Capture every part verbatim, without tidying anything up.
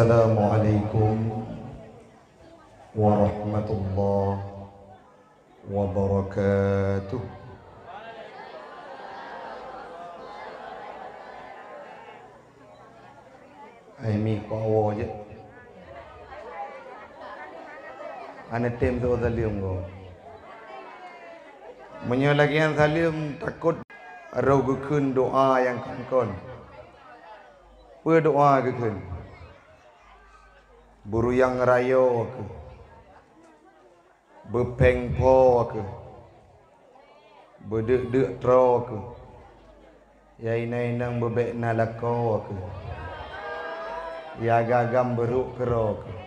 Assalamualaikum warahmatullahi wabarakatuh. Hai mi kuawo je. Hana tem tu saleuem ko. Meunyoe lagèe nyan saleuem, takot roh geukheun doa nyang kon-kon. Peue doa geukheun? Beuruyang rayo keuh. Beupéng po keuh, beudeuk-deuk troe keuh, ya inong-inong beubék na lakoe keuh, ya agam-agam beurôk keudroe keuh.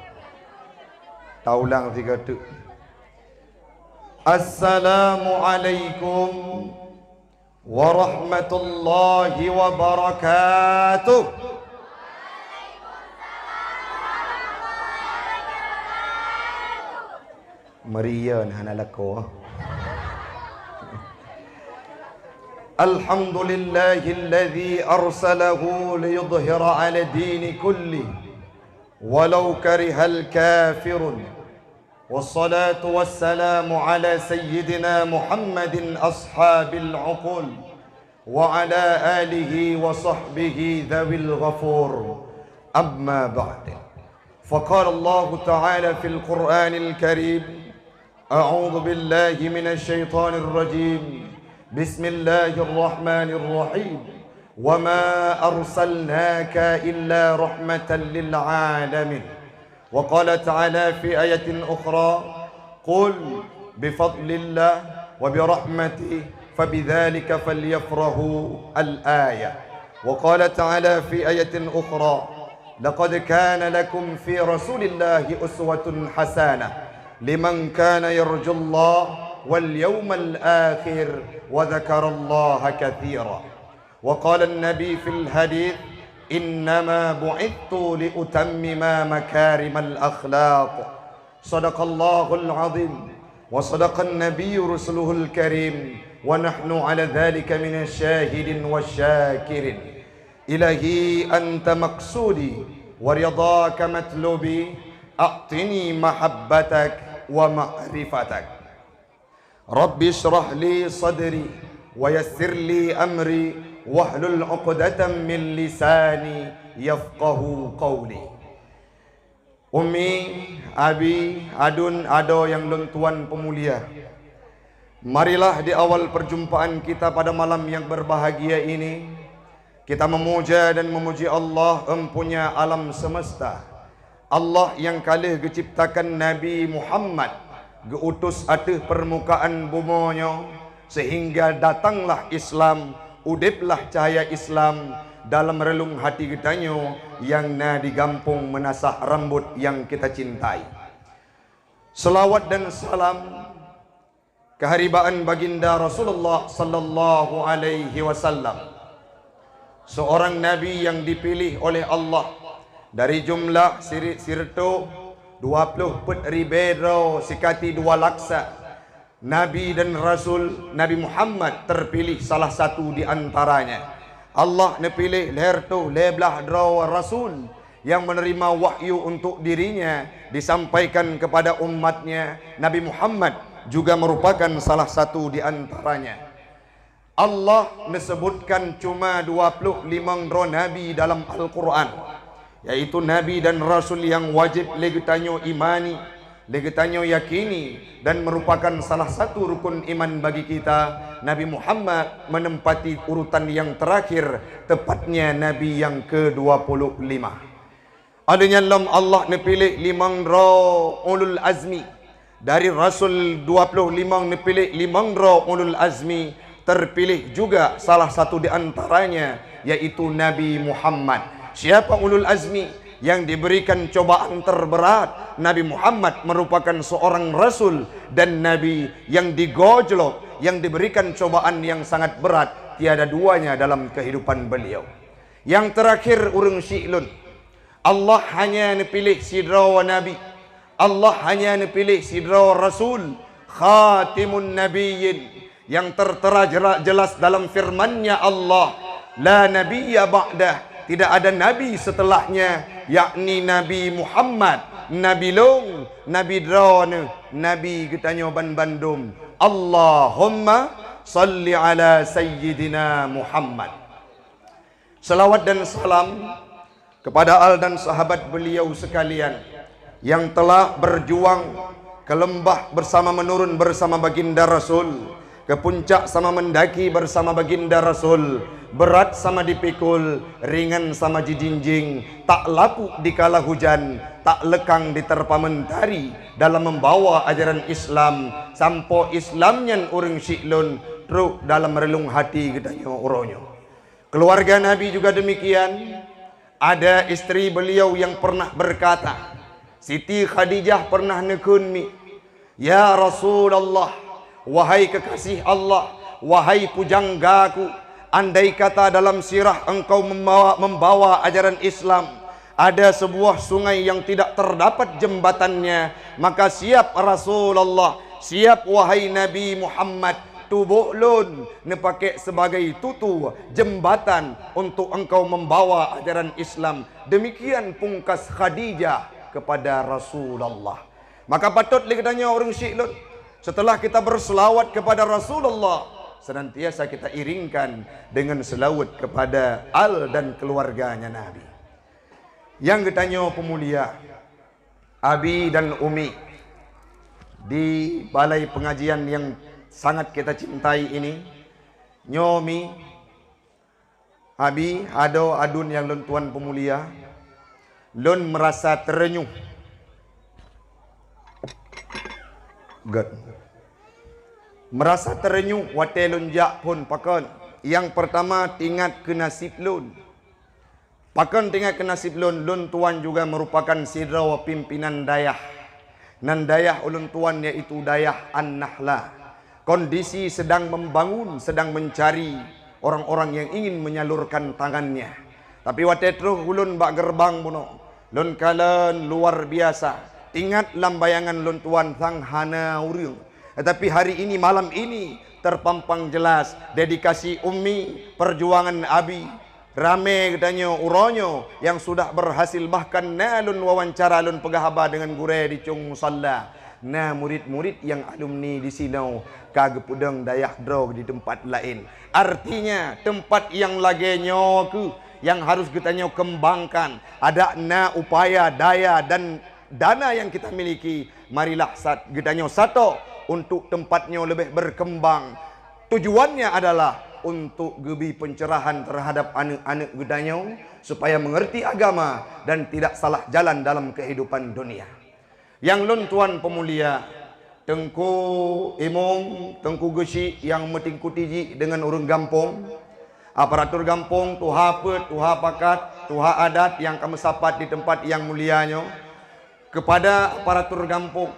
Taulang sigoe teuk. Assalamualaikum warahmatullahi wabarakatuh. Meriah hana lakoe. Alhamdulillahilladzi arsalahu liyudhhira 'ala dini kulli walau karihal kafirun. Wassalatu wassalamu ala sayyidina Muhammadin ashabil uqul, wa ala alihi wa sahbihi dzawil ghufur. Amma ba'd. Faqala Allahu ta'ala fil Qur'anil Karim, a'udzu billahi minasy syaithanir rajim. Bismillahirrahmanirrahim. Wa ma arsalnaka illa rahmatan lil alamin. وقال تعالى في آية أخرى: قل بفضل الله وبرحمته فبذلك فليفرحوا، الآية. وقال تعالى في آية أخرى: لقد كان لكم في رسول الله أسوة حسنة لمن كان يرجو الله واليوم الآخر وذكر الله كثيرا. وقال النبي في الحديث: إنما بعثت لأتمم مكارم الأخلاق. صدق الله العظيم وصدق النبي رسوله الكريم ونحن على ذلك من الشاهدين والشاكرين. إلهي أنت مقصودي ورضاك مطلوبي، أعطني محبتك ومعرفتك. Rabbi shrah li sadri wa yassir li amri wahlul 'uqdatam min lisani yafqahu qawli. Ummi, abi, adun, adoe nyang lôn tuan peumulia. Marilah di awal perjumpaan kita pada malam yang berbahagia ini, kita memuja dan memuji Allah, Empunya alam semesta. Allah nyang ka lheueh geuciptakan Nabi Muhammad, geu-utus ateueh peurmukaan bumoe nyoe, seuhingga datanglah Islam, udeblah cahya Islam dalam reulung hati geutanyoe nyang na di gampông Meunasah Rambot nyang kita cintai. Seulaweuet dan salam keuharibaan Baginda Rasulullah sallallahu alaihi wasallam, seorang nabi nyang dipiléh oleh Allah dari jumlah siri-, sireutôh dua ploh peuet ribée droe sikati dua laksa nabi dan rasul. Nabi Muhammad teupiléh salah satu di antaranya. Allah neupiléh lhée reutôh lhée blaih droe rasul nyang meuneurimong wahyu untuk dirinya disampaikan keupada umatnya. Nabi Muhammad juga meurupakan salah satu di antaranya. Allah neuseubutkan cuma dua ploh limong droe nabi dalam Al-Qur'an, yaitu nabi dan rasul nyang wajéb lé geutanyoe imani, lé geutanyoe yakini, dan meurupakan salah satu rukun iman bagi kita. Nabi Muhammad meuneumpati urutan nyang teurakhir, teupatnya nabi nyang keudua puluh lima. Óh lheueh nyan lom Allah neupiléh limong droe ulul azmi. Dari rasul dua ploh limong neupiléh limong droe ulul azmi, teupiléh juga salah satu di antaranya, yaitu Nabi Muhammad. Siapa ulul azmi? Nyang diberikan cobaan teubeurat. Nabi Muhammad meurupakan seorang rasul dan nabi nyang digojlok, nyang diberikan cobaan nyang sangat beurat, tiada duanya dalam kehidupan beliau. Nyang teurakhir ureuëng syiek lôn, Allah hanya neupiléh sidroe nabi. Allah hanya neupiléh sidroe rasul, khatimun nabiyyin, nyang tertera jera-, jelas dalam firman-Nya Allah, "La nabiyya ba'dah," Tidak ada nabi setelahnya, yakni Nabi Muhammad, Nabi lôn, Nabi droeneuh, Nabi geutanyoe banbandum. Allahumma salli ala Sayyidina Muhammad. Selawat dan salam kepada al dan sahabat beliau sekalian yang telah berjuang ke lembah bersama, menurun bersama Baginda Rasul, ke puncak sama mendaki bersama Baginda Rasul, berat sama dipikul, ringan sama jijinjing, tak lapuk dikala hujan, tak lekang diterpa mentari dalam membawa ajaran Islam, sampoe Islam nyan ureuëng syiek lôn trok dalam reulung hati geutanyoe uroe nyoe. Keluarga Nabi juga demikian. Ada istri beliau yang pernah berkata, Siti Khadijah pernah neukheun mi, "Ya Rasulullah, wahai kekasih Allah, wahai pujanggaku, andai kata dalam sirah engkau membawa, membawa ajaran Islam, ada sebuah sungai yang tidak terdapat jembatannya, maka siap Rasulullah, siap wahai Nabi Muhammad, tuboh lôn neupakek sebagai tutu, jembatan untuk engkau membawa ajaran Islam." Demikian pungkas Khadijah kepada Rasulullah. Maka patut lé geutanyoe ureuëng syiek lôn, setelah kita berselawat kepada Rasulullah, senantiasa kita iringkan dengan selawat kepada al dan keluarganya Nabi. Nyang geutanyoe peumulia, Abi dan Umi, di balai pengajian yang sangat kita cintai ini, nyoe Mi, Abi, Ado, Adun nyang lôn tuan peumulia, lôn merasa terenyuh. Gét. Merasa terenyuh watée lôn jak phon pakon. Nyang pertama, teuingat keu naseb lôn. Pakon teuingat keu naseb lôn, lôn tuan juga merupakan sidroe pimpinan dayah. Nan dayah ulôn tuan yaitu dayah An-Nahla. Kondisi sedang membangun, sedang mencari orang-orang yang ingin menyalurkan tangannya. Tapi watée troh ulôn bak geureubang bunoe, lôn kalon luar biasa. Ingat lam bayangan lôn tuan sang hana ureuëng. Tetapi hari ini, malam ini, terpampang jelas dedikasi Umi, perjuangan Abi. Ramé geutanyoe uroe nyoe nyang sudah berhasil, bahkan na lôn wawancara, lôn peugah haba deungon gurée di cong musalla. Na murit-murit nyang alumni di sinoe ka geupeudong dayah droe di teumpat laén. Artinya, teumpat nyang lagée nyoe kheueh nyang harus geutanyoe kembangkan. Adak na upaya, daya, dan dana yang kita miliki, marilah sat-, geutanyoe sato untuk teumpat nyoe leubeh berkembang. Tujuannya adalah untuk geubi pencerahan terhadap aneuëk-aneuëk geutanyoe supaya mengerti agama dan tidak salah jalan dalam kehidupan dunia. Nyang lôn tuan peumulia, Teungku Imum, Teungku Geuchik nyang meutingkuti jih deungon ureuëng gampông, aparatur gampông, tuha peuet, tuha pakat, tuha adat nyang ka meusapat di teumpat nyang mulia nyoe, kepada aparatur gampông,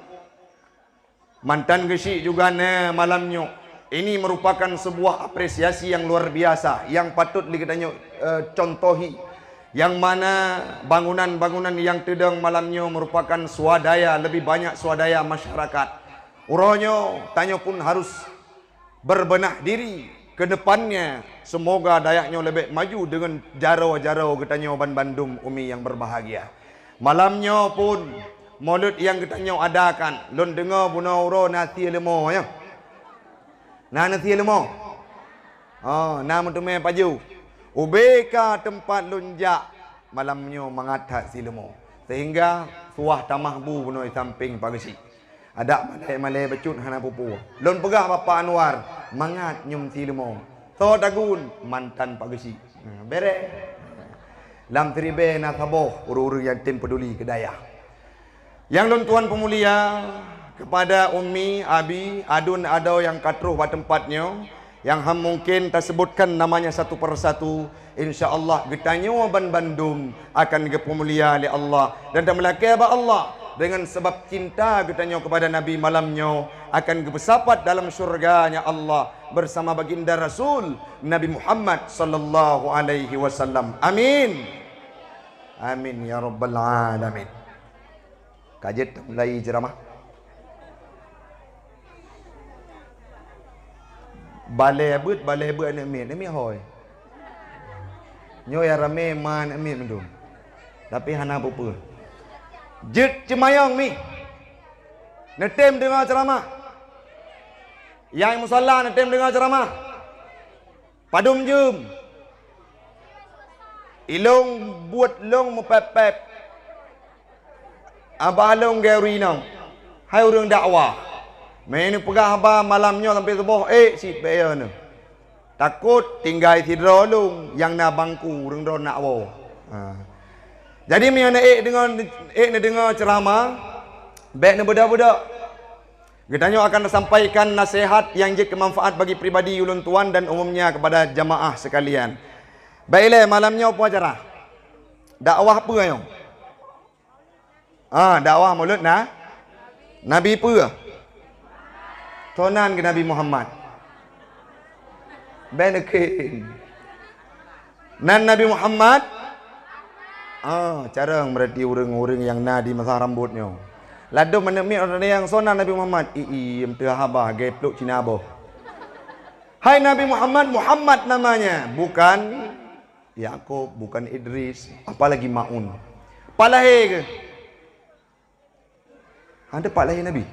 Mantan Geuchik juga na malam nyoe. Ini merupakan sebuah apresiasi yang luar biasa, yang patut lé geutanyoe, eh, contohi. Yang mana bangunan-bangunan yang teudong malam nyoe merupakan swadaya, lebih banyak swadaya masyarakat. Uroe nyoe, tanyoe pun harus berbenah diri ke depannya. Semoga dayah nyoe leubeh maju deungon jaroe-jaroe geutanyoe banbandum, Umi yang berbahagia. Malam nyoe pun, mulod nyang geutanyoe adakan, lôn deungoe bunoe uroe na sie leumo, nyoe. Na, na sie leumo? Oh, na meuteumé paju. Ubé ka teumpat lôn jak, malam nyoe mangat that sie leumo. Sehingga suah tamah bu bunoe sampéng Pak Geuchik. Adak malée-malée bacut hana peue-peue. Lôn peugah Bapak Anwar, mangat nyoe sie leumo. Soe tagun? Mantan Pak Geuchik. Hmm, bereh. Lam siribée na saboh ureuëng-ureuëng nyang tem peduli keu dayah. Nyang lôn tuan peumulia, kepada Umi, Abi, Adun, Adoe nyang ka troh bak teumpat nyoe, nyang han mungken tasebutkan namanya satu persatu, insya Allah geutanyoe banbandum akan geupeumulia lé Allah dan tameulakée bak Allah deungon sabab cinta geutanyoe kepada Nabi malam nyoe akan geupeusapat dalam syurga-Nya Allah bersama Baginda Rasul Nabi Muhammad sallallahu alaihi wasallam. Amin. Amin ya rabbal alamin. Ka jeuet mulai ceramah. Balée beuet, balée beuet aneuk miet, aneuk miet hôi. Nyoe nyang ramé ma aneuk miet mandum. Tapi hana peue-peue. Jeuet Ceumayong mi. Neutem deungoe ceuramah. Nyang musala neutem deungoe ceuramah. Padum jeuem. Ilong buet long meupép-pép. Abah long geu rinong. Hai ureuëng dakwah. Meuneuk peugah haba malam nyoe sampai suboh ék cit bèk yo neuh. Takot tinggai sidroe lôn nyang na bangku ureuëng droe nak woe. Ha. Jadi meunyoe neuék deungoe, ék neudeungoe ceuramah, bèk neubeudôh-beudôh. Geutanyoe akan sampaikan nasihat nyang jeuet keu manfaat bagi pribadi ulôn tuan dan umumnya kepada jamaah sekalian. Baiklah, malam nyoe peue acara? Dakwah peue nyoe? Ah, dakwah mulod na Nabi peue? Tonan keu Nabi Muhammad. Ben keu nan Nabi Muhammad. Ah, carong berarti ureuëng-ureuëng nyang na di masa rambut nyoe. Ladom aneuk miet nyang sonan Nabi Muhammad. Ii, meuteua haba geplok Cina boh. Hai Nabi Muhammad, Muhammad namanya, bukan Yakub, bukan Idris, apalagi Maun. Palahé ke? Ada pat lahé Nabi?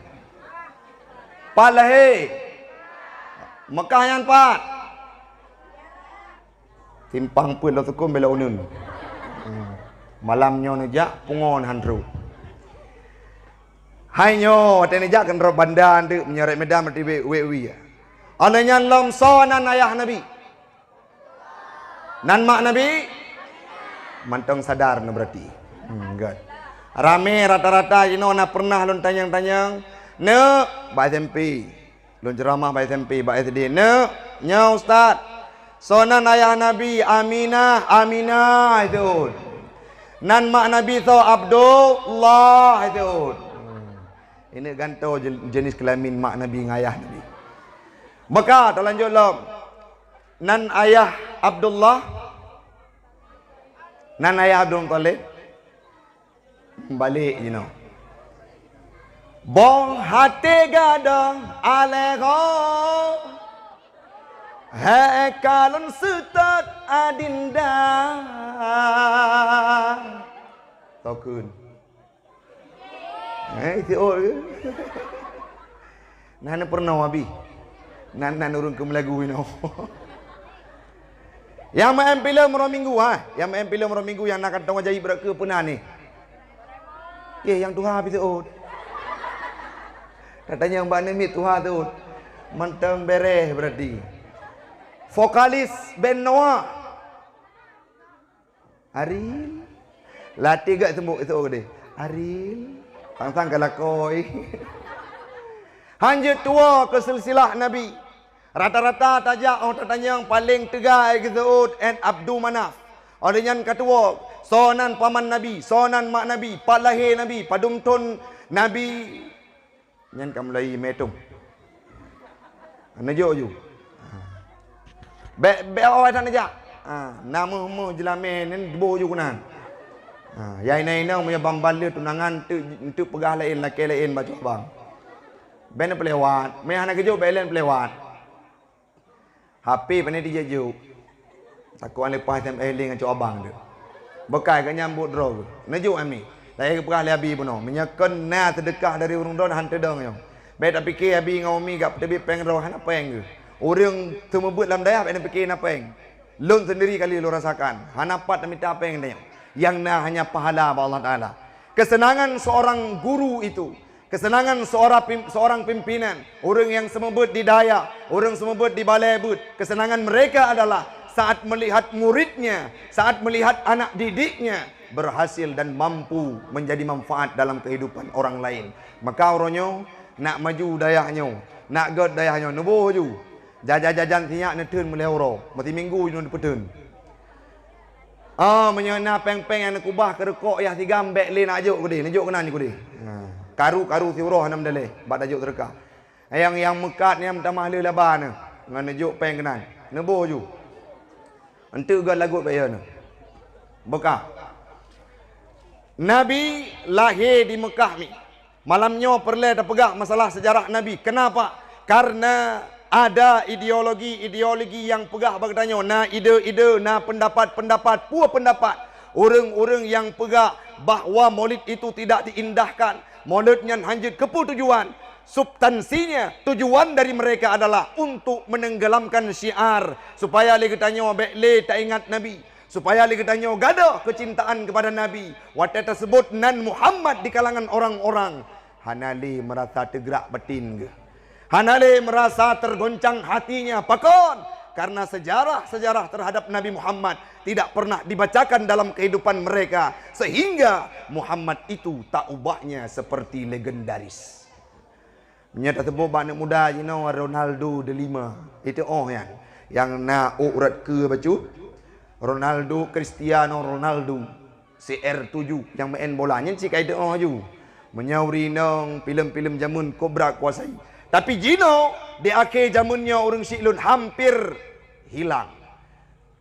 Pat lahé. Mekah nyan pat. Simpang peuet lom sukon bela uneun. Hmm. Malam nyoe neujak pungon han trok. Hai nyoe watée neujak keunrot banda deuk meunyoe rot Medan berarti wek wek wie. Ana nyan lom soe nan ayah Nabi? Nan mak Nabi? Mantong sadar na berarti. Hmm, good. Ramé rata-rata jinoe na pernah lôn tanyong-tanyong, neuk bak S M P. Lôn ceramah bak S M P, bak S D. Neuk, nyoe ustaz. Soe nan ayah Nabi? Aminah, Aminah itu. Nan mak Nabi soe? Abdullah itu. Hmm. Ini gantoe je-, jenis kelamin mak Nabi ngon ayah Nabi. Maka talanjut lom. Nan ayah Abdullah, nan ayah Abdul Muttalib, balik jinoe. Boh até gadôh alèh ho, he kalon seutôt adinda. Tokun. Eh, isi ot ke? Nah, ni pernah habis. Nan, nan ureuëng keu meulagu inoe. Nyang maén filem uroe Minggu, ha? Nyang maén filem uroe Minggu nyang na kantong ajaib beureukat keu peue nan ni? Eh, nyang tuha habis ot. Katanya bak neumit tuha tu. Mantong beres berarti. Vokalis band Noah. Ariel. Latih gak tembok itu deh. Ariel. Sang-sang ka lakoi. Hanjeuet tuwoe keu silsilah Nabi. Rata-rata tajak óh tatanyong paleng teuga ai geuseuôt Abdu Manaf. Óh lheueh nyan ka tuwoe, soe nan paman Nabi, soe nan mak Nabi, pat lahé Nabi, padum thon Nabi. Nyan ka mulai meuitung. Neujok ju. Bèk, bèk awai that neujak. Ha, na meuh-meuh jeulamé nyan geuboh ju keunan. Ha, ya inong-inong meunyoe ban-ban lheueh tunangan, eunteuk, eunteuk peugah laén, lakée laén bacut abang. Bèk neupeulewat. Meuhana geujok bèk lé neupeulewat. H P pane dijak jok. Takot leupah S M S lé ngon cok abang tu. Beukai geuh nyambot droe geuh. Neujok ami. Lagée geupeugah lé Abi bunoe, meunyoe kon na seudeukah dari ureuëng droe han teudong nyoe. Bèk tapike Abi ngon Umi gak peuteubiet péng droe, hana péng geuh. Ureuëng seumeubeuet lam dayah bèk tapike na péng. Lôn seundiri kali lôn rasakan, hana pat tamita péng tanyoe. Nyang na hanya pahala bak Allah Taala. Kesenangan seorang guru itu Kesenangan seorang pim-, seorang pimpinan, ureuëng nyang seumeubeuet di dayah, ureuëng seumeubeuet di balée beuet. Kesenangan mereka adalah saat melihat muridnya, saat melihat anak didiknya berhasil dan mampu menjadi manfaat dalam kehidupan orang lain. Maka uroe nyoe, nak maju dayah nyoe, nak gét dayah nyoe, neuboh ju. Jajan-jajan sinyak neuteun meulhèe uroe, meusiminggu ju neupeuteun. Ah, meunyoe na péng-péng nyang neukubah keu rukok yah sigam, bèk lé neujok keudeh, neujok keunan keudeh. Ha, karu-karu siuroe hana meudaléh bak tajok seudeukah. Nyang, nyang meukat nyan meutamah lé laba nyoe, ngon neujok péng keunan. Neuboh ju. Eunteuk gét lagot bèk yo nyoe. Beukah. Nabi lahé di Meukah mi. Malam nyoe peureulée tapeugah masalah seujarah Nabi. Keunapa? Kareuna Ada ideologi-ideologi nyang peugah bak geutanyoe, na ide-ide, na pendapat-pendapat, peue pendapat ureuëng-ureuëng nyang peugah bahwa Maulid itu tidak diindahkan, Maulid nyan hanjeuet keupeue tujuan. Substansinya, tujuan dari mereka adalah untuk menenggelamkan syiar, supaya lé geutanyoe bék lé taingat Nabi, supaya lé geutanyoe gadôh keucintaan kepada Nabi. Watée tasebut nan Muhammad di kalangan orang-orang, hana lé meurasa teugrak batin geuh. Hana lé meurasa tergoncang hatinya. Pakon? Karena sejarah-sejarah terhadap Nabi Muhammad tidak pernah dibacakan dalam kehidupan mereka, sehingga Muhammad itu tak ubahnya seperti legendaris. Meunyoe tasebut bak aneuk muda jinoe Ronaldo de Lima, itu oh nyan, nyang na ôk rot keue bacut, Ronaldo, Cristiano Ronaldo. C R tujuh nyang meu'en bola nyan cit ka iteu'oh laju. Meunyoe ureuëng inong filem-filem jameun Cobra Kuasai. Tapi jinoe di akhé jameun nyoe ureuëng siklon hampir hilang.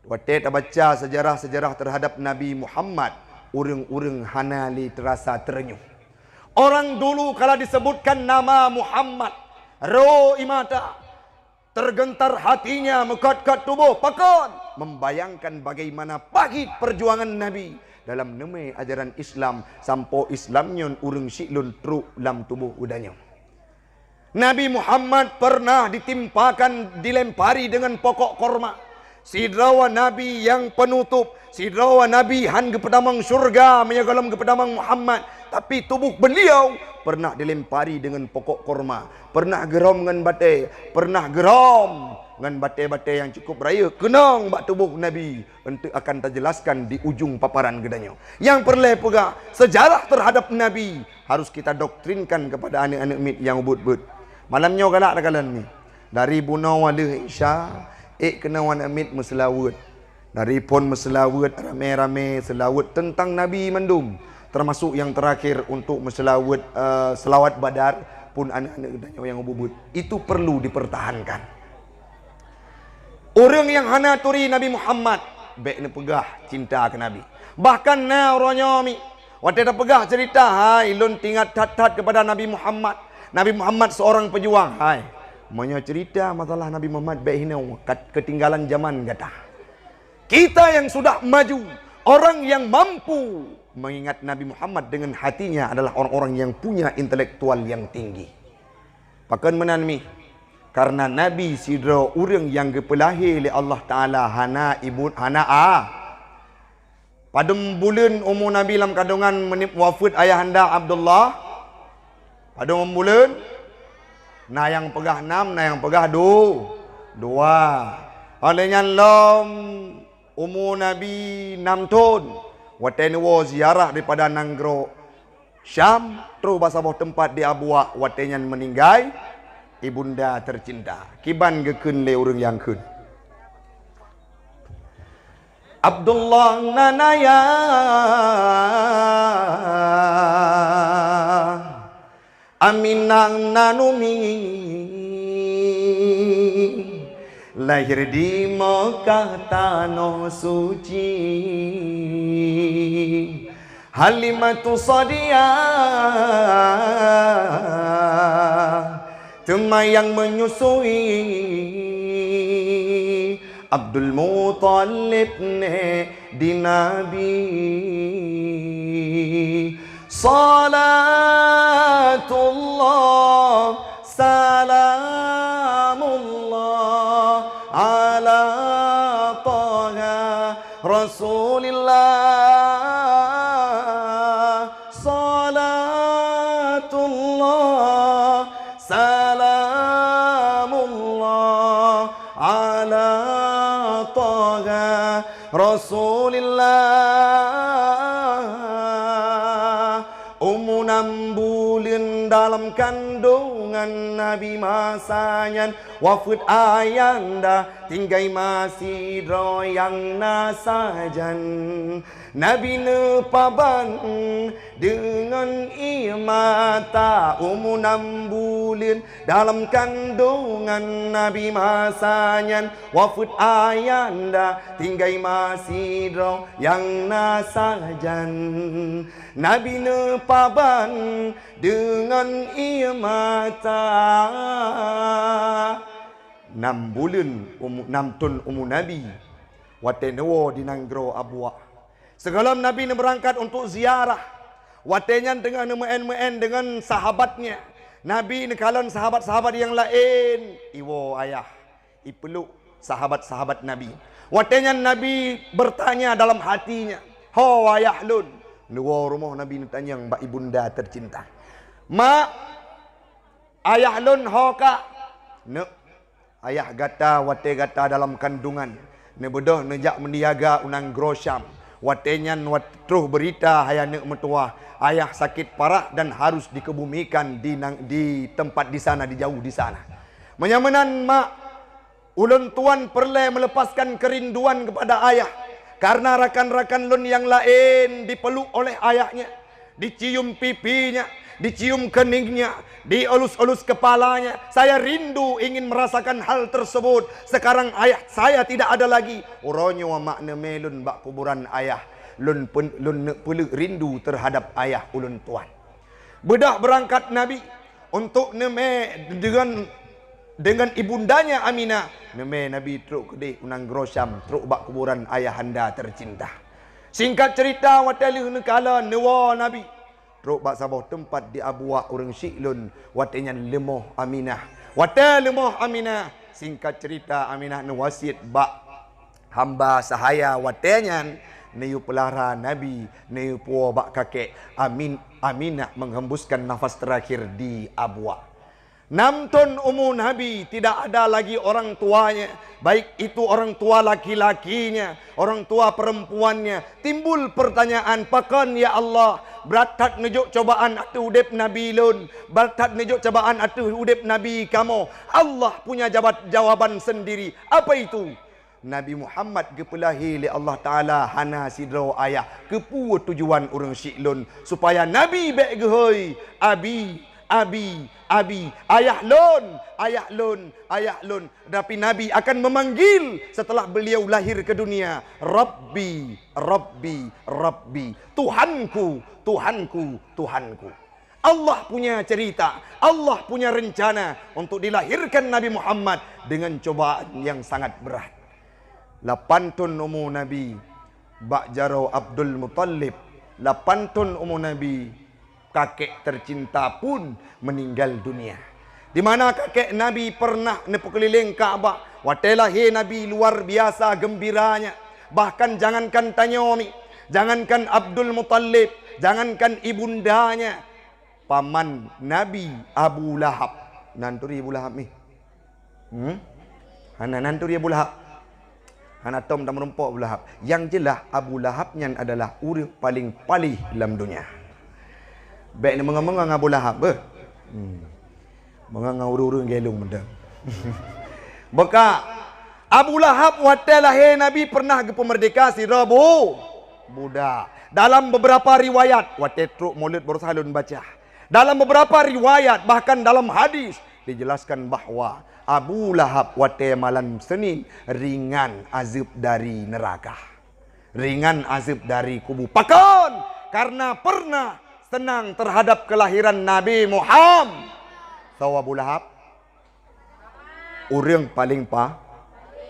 Watée tabaca sejarah-sejarah terhadap Nabi Muhammad, ureuëng-ureuëng hana lé teurasa teureunyuh. Orang dulu kala disebutkan nama Muhammad, ro ie mata, tergentar hatinya, meukot-kot tuboh. Pakon? Membayangkan bagaimana pahit perjuangan Nabi dalam neumé ajaran Islam, sampoe Islam nyan ureuëng siklon trok lam tuboh geutanyoe. Nabi Muhammad pernah ditimpakan, dilempari dengan pokok korma. Sidroe nabi nyang peunutôp, sidroe nabi han geupeutamong syeuruga meunyoe gohlom geupeutamong Muhammad, tapi tuboh beliau pernah dilempari dengan pokok korma, pernah geurom ngon batée, pernah geurom ngon batée-batée nyang cukup rayeuk keunong bak tuboh Nabi. Eunteuk akan tajelaskan di ujong paparan geutanyoe. Nyang peureulée peugah, sejarah terhadap Nabi harus kita doktrinkan kepada aneuk-aneuk miet nyang ubit-ubit. Malam nyoe galak takalon nyoe. Dari bunoe waleueh Isya, ék keunoe aneuk miet meuseulaweuet. Dari phon meuseulaweuet ramé-ramé, seulaweuet teuntang Nabi mandum, teumasok nyang teurakhir untuk meuseulaweuet, eh, seulawat Badar, phon aneuk-aneuk geutanyoe nyang ubit-ubit. Itu perlu dipertahankan. Ureuëng nyang hana turi Nabi Muhammad, bék neupeugah cinta keu Nabi. Bahkan na uroe nyoe mi, watée tapeugah cerita, hai, lôn teuingat that-that kepada Nabi Muhammad. Nabi Muhammad seorang pejuang, hai. Meunyoe cerita masalah Nabi Muhammad, bék hinoe, kat-, keutinggalan zaman gata. Kita yang sudah maju, orang yang mampu mengingat Nabi Muhammad dengan hatinya adalah orang-orang yang punya intelektual yang tinggi. Pakon meunan mi? Karena Nabi sidroe ureuëng nyang geupeulahé lé Allah Taala hana ibu, hana a. Padum buleuen umu Nabi lam kandongan meuni wafeuet ayahanda Abdullah? Padum buleuen? Na nyang peugah nam, na nyang peugah du-, dua. Óh lheueh nyan lom umu Nabi nam thon, watée neuwoe ziarah daripada nanggroe Syam, troh bak saboh teumpat di Abuwak, watée nyan meuninggai ibunda teucinta. Kiban geukheun lé ureuëng nyang kheun. Abdullah nan ayah, Aminah nan umi. Lahir di Mekah tanoh suci, Halimatu Sadiah teuma nyang menyusui, Abdul Muthalib nèk di Nabi. Salatullah, salamullah ala Taha Rasulillah. Salatullah, salamullah ala Taha Rasulillah. Umu nam buleuen dalam kandongan Nabi masa nyan, wafeuet ayanda tinggai ma sidroe nyang na sajan. Nabi neupaban deungon ie mata, umu nam buleuen dalam kandongan Nabi masa nyan, wafeuet ayanda tinggai ma sidroe nyang na sajan. Nabi neupaban deungon ie mata. Nam buleuen umu-, nam thon umu Nabi, watée neuwoe di nanggroe Abuwak. Sigohlom Nabi neubeurangkat untuk ziarah, watée nyan teungoh neumeu'én-meu'én deungon sahabatnya. Nabi neukalon sahabat-sahabat nyang laén, iwoe ayah, ipeluk sahabat-sahabat Nabi. Watée nyan Nabi bertanya dalam hatinya, "Ho ayah lôn?" Neuwoe rumoh Nabi neutanyong bak ibunda tercinta, "Mak, ayah lôn ho ka?" "Neuk, ayah gata watée gata dalam kandungan, neubeudôh neujak meuniaga u nanggroe Syam. Watée nyan wat-, troh beurita hai aneuk meutuwah, ayah sakit parah dan harus dikebumikan di nang-, di tempat di sana, di jauh di sana. Meunyoe meunan, Mak, ulôn tuan peureulée meuleupaskan keurinduan keupada ayah, kareuna rakan-rakan lôn nyang laén dipeluk oleh ayahnya, dicium pipinya, dicium keuningnya, dielus-elus kepalanya. Saya rindu ingin merasakan hal tersebut. Sekarang ayah saya tidak ada lagi." Uroe nyoe mak neumé lôn bak kuburan ayah. Lôn pen-, lôn neuk peuleuek rindu terhadap ayah ulôn tuan. Beudôh beurangkat Nabi untuk neumé deungon, deungon ibundanya Aminah. Neumé Nabi trok keudeh u nanggroe Syam, trok bak kuburan ayahanda tercinta. Singkat cerita, watée lheueh neukalon neuwoe Nabi trok bak saboh teumpat di Abuwak ureuëng syiek lôn, watée nyan leumoh Aminah. Watée leumoh Aminah, singkat cerita, Aminah neuwasiet bak hamba sahaya watée nyan, neuyue peulara Nabi, neuyue puwoe bak kakek. Amin-, Aminah menghembuskan nafas terakhir di Abuwak. Nam thon umu Nabi, tidak ada lagi orang tuanya, baik itu orang tua laki-lakinya, orang tua perempuannya. Timbul pertanyaan, "Pakon, ya Allah? Brat that neujok cobaan ateueh udeb Nabi lôn, brat that neujok cobaan ateueh udeb Nabi kamoe." Allah punya jawab-, jawaban sendiri. Apa itu? Nabi Muhammad geupeulahé lé Allah Taala hana sidroe ayah. Keupeue tujuan ureuëng syiek lôn? Supaya Nabi bék geuhôi, "Abi, abi, abi, ayah lôn, ayah lôn, ayah lôn." Tapi Nabi akan memanggil setelah beliau lahir ke dunia, "Rabbi, Rabbi, Rabbi, Tuhanku, Tuhanku, Tuhanku." Allah punya cerita, Allah punya rencana untuk dilahirkan Nabi Muhammad dengan cobaan yang sangat berat. Lapan thon umu Nabi bak jaroe Abdul Muthalib, lapan thon umu Nabi, kakek tercinta pun meninggal dunia. Di mana kakek Nabi pernah neupeukeulileng Ka'bah, watée lahé Nabi luar biasa geumbiranya. Bahkan jangankan tanyoe mi, jangankan Abdul Muthalib, jangankan ibundanya, paman Nabi Abu Lahab. Nan turi Abu Lahab mi? Hmm? Hana nan turi Abu Lahab. Hana tom dan meureumpok Abu Lahab. Yang jelas Abu Lahab nyan adalah ureuëng paling palih lam dunia. Bék neumeungon-meungon Abu Lahab beuh. Hmm. Meungon ureuëng-ureuëng gelung meudan. Beuka Abu Lahab watée lahé Nabi pernah geupeumerdeka sidroe bu-, budak. Dalam beberapa riwayat, watée trok mulod barosa lôn baca. Dalam beberapa riwayat, bahkan dalam hadis, dijelaskan bahwa Abu Lahab watée malam Senin ringan azeueb dari neuraka. Ringan azeueb dari kubu. Pakon? Karena pernah senang terhadap kelahiran Nabi Muhammad. Soe Abu Lahab? Ureuëng paleng pa-,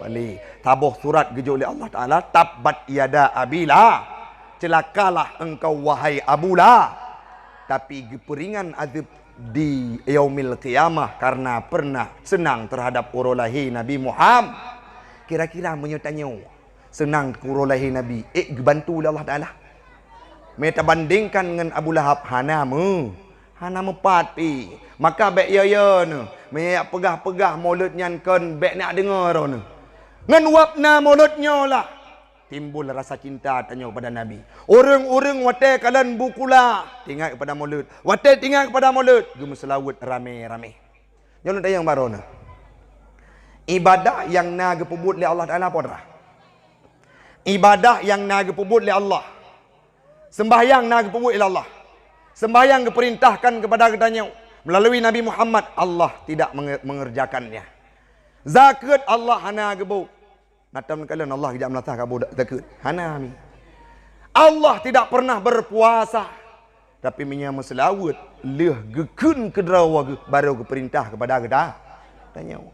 paleng. Saboh surat geujok lé Allah Taala, "Tabbat yada Abi Lahab." Celakalah engkau, wahai Abu Lahab. Tapi geupeuringan azeueb di Yaumil Qiyamah karena pernah senang terhadap uroe lahé Nabi Muhammad. Kira-kira meunyoe tanyoe, seunang keu uroe lahé Nabi, ék geubantu lé Allah Taala? Meutabandingkan ngon Abu Lahab, hana meu-, hana meupat pih. Maka bék yo-yo neuh, meunyoe jak peugah-peugah mulod nyan kon, bék nak deungoe droeneuh. Ngon wab na mulod nyoe lah timbul rasa cinta tanyoe pada Nabi. Ureuëng-ureuëng watée kalon bukula, teuingat keupada mulod. Watée teuingat keupada mulod, geumeuseulaweuet ramé-ramé. Nyoe lôn tanyong baroe neuh. Ibadah nyang na geupeubuet lé Allah Taala peue? Ibadah nyang na geupeubuet lé Allah. Seumbahyang na geupeubuet lé Allah. Seumbahyang geupeurintahkan keupada geutanyoe meulalu Nabi Muhammad, Allah tidak menge-, mengerjakannya. Zakeuet Allah hana geubuet. Natan kalon Allah geujak meulatah keu Abu Da-, Zakeuet. Hana mi. Allah tidak pernah berpuasa. Tapi meunyoe meuseulaweuet, lheueh geukheun keudroe geuh, barô geupeurintah keupada geuta-, tanyoe.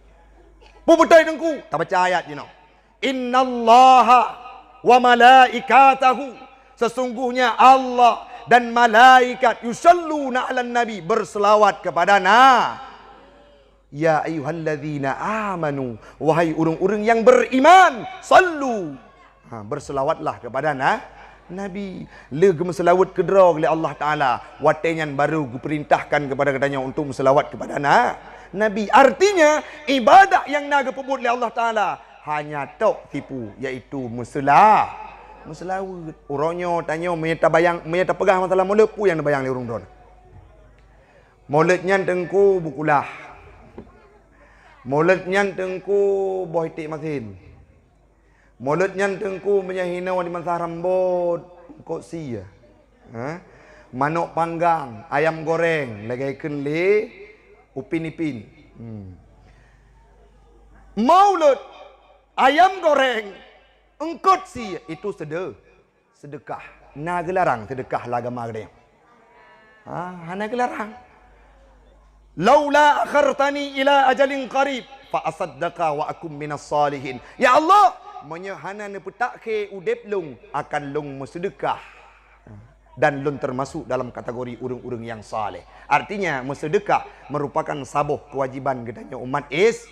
Peue beutôi Teungku? Tabaca ayat jinoe. "Innallaha wa malaikatahu," sesungguhnya Allah dan malaikat, "yusalluna 'alan nabi," berselawat kepada na-, "Ya ayyuhalladzina amanu," wahai ureuëng-ureuëng yang beriman, "sallu," ha, berselawatlah kepada na-, Nabi. Le geumeuseulaweuet keudroe lé Allah Taala, watée nyan baru geupeurintahkan kepada geutanyoe untuk meuseulawat kepada na-, Nabi. Artinya, ibadat nyang na geupeubuet lé Allah Taala hanya tok tipu, yaitu meuseula-, meuseulaweuet. Uroe nyoe tanyoe meunyoe tabayang, meunyoe tapeugah masalah mulod, peue nyang neubayang lé ureuëng droe? Mulod nyan Teungku beukulah. Mulod nyan Teungku boh iték masin. Mulod nyan Teungku meunyoe hinoe di masa rambot, eungkot sie. Ha? Manok panggang, ayam goreng, lagée kheun lé Upin Ipin. Hmm. Mulod, ayam goreng, eungkot sie, itu sede-, seudeukah. Na geularang seudeukah lam agama geutanyoe? Ha, hana geularang. "Laula akhartani ila ajalin qarib fa asaddaqa wa akum minas salihin." Ya Allah, meunyoe hana neupeutak khe udeb lôn, akan lôn meuseudeukah dan lôn teumasuk dalam kategori ureuëng-ureuëng nyang saleh. Artinya, meuseudeukah merupakan saboh keuwajiban geutanyoe umat Is-,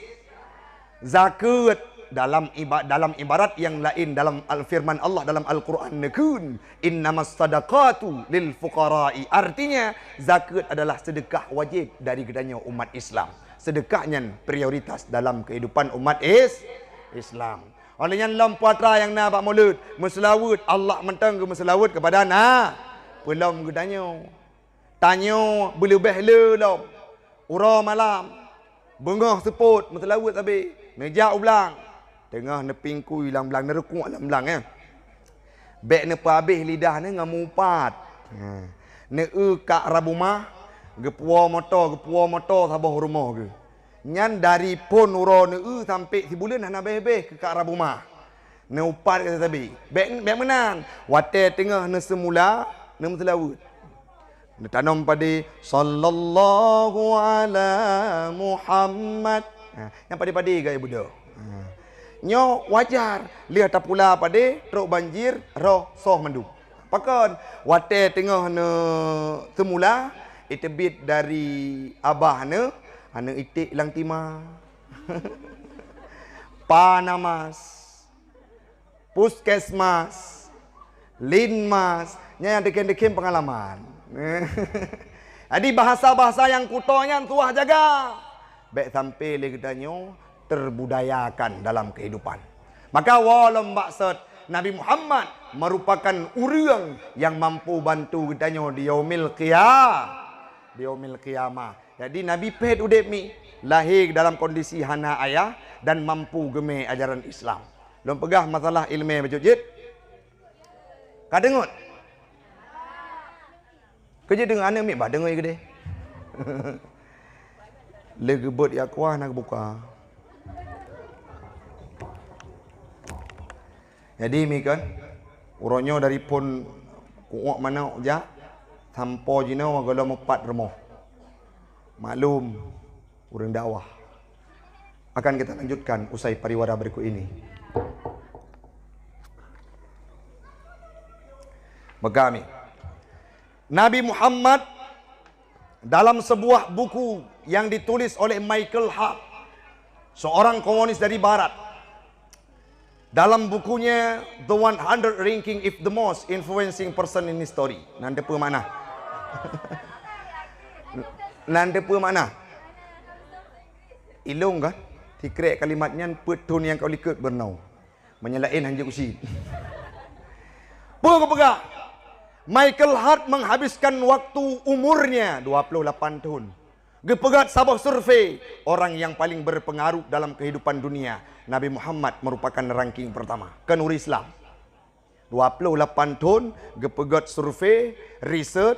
Zakeuet dalam iba-, dalam ibarat nyang laén, dalam al-, firman Allah dalam Al-Qur'an neukheun, "Innamas sadaqatu lil fuqara'i." Artinya, zakeuet adalah seudeukah wajéb dari geutanyoe umat Islam. Seudeukah nyan prioritas dalam keuhidupan umat Is-, Islam. Oleh nyan lom peue atra nyang na bak mulod, meuseulaweuet, Allah mantong geumeuseulaweuet keupada na-, peulom geutanyoe. Tanyoe beuleubeh le lom. Uroe malam, beungoh seupôt meuseulaweuet sabe, neujak u blang. Teungoh neupingkui lam blang, neurukuk lam blang, eh. Bék neupeuhabéh lidah neuh ngon mupat. Ha. Neueu kak rabumah, geupuwoe moto, geupuwoe moto saboh rumoh geuh. Nyan dari phon uroe neueu sampoe sibuleuen hana béh-béh keu kak rabumah. Neuupat keu sabe. Bék, bék meunan. Watée teungoh neuseumula, neumeuseulaweuet. Neutanom padé, "Sallallahu ala Muhammad." Ha, nyang padé-padé gaya beudôh. Ha. Nyoe wajar, lheueh tapula padé, trok banjir, roh soh mandum. Pakon? Watée teungoh neuseumula, iteubiet dari abah neuh, aneuk iték lam tima. Panamas. Puskesmas, linmas, nyan nyang teukhém-teukhém peungalaman. Jadi, bahasa-bahasa nyang kuto nyan tuwah jaga. Bék sampoe lé geutanyoe terbudayakan dalam kehidupan. Maka, woe lom maksud, Nabi Muhammad merupakan ureuëng nyang mampu bantu geutanyoe di yaumil qia-, di yaumil qiyamah. Jadi, Nabi phét udeb mi, lahé dalam kondisi hana ayah dan mampu geumé ajaran Islam. Lôn peugah masalah ileumé bacut jeuet. Ka deungon? Keu jeuet deungon aneuk miet bah deungon keudeh. Lé geubeuet jak kuah na geubuka. Jadi, mi kan, uroe nyoe dari phon kuok manok jak, sampoe jinoe gohlom mupat rumoh. Maklum, ureuëng dakwah. Akan kita lanjutkan usai pariwara berikut ini. Beuka mi. Nabi Muhammad dalam sebuah buku yang ditulis oleh Michael Hart, seorang komunis dari barat. Dalam bukunya The one hundred Ranking of the Most Influencing Person in History. Nan teupeue makna? Nan teupeue makna? Ilong kan? Sikrek kalimat nyan peuet thon nyang ka likot beunoe. Meunyo laén hanjeuet usi. Peue geupeugah? Michael Hart menghabiskan waktu umurnya dua puluh lapan tahun. Geupeugét saboh survei, orang yang paling berpengaruh dalam kehidupan dunia, Nabi Muhammad merupakan ranking pertama. Keu ureuëng Islam. Dua puluh lapan thon geupeugét survei, riset,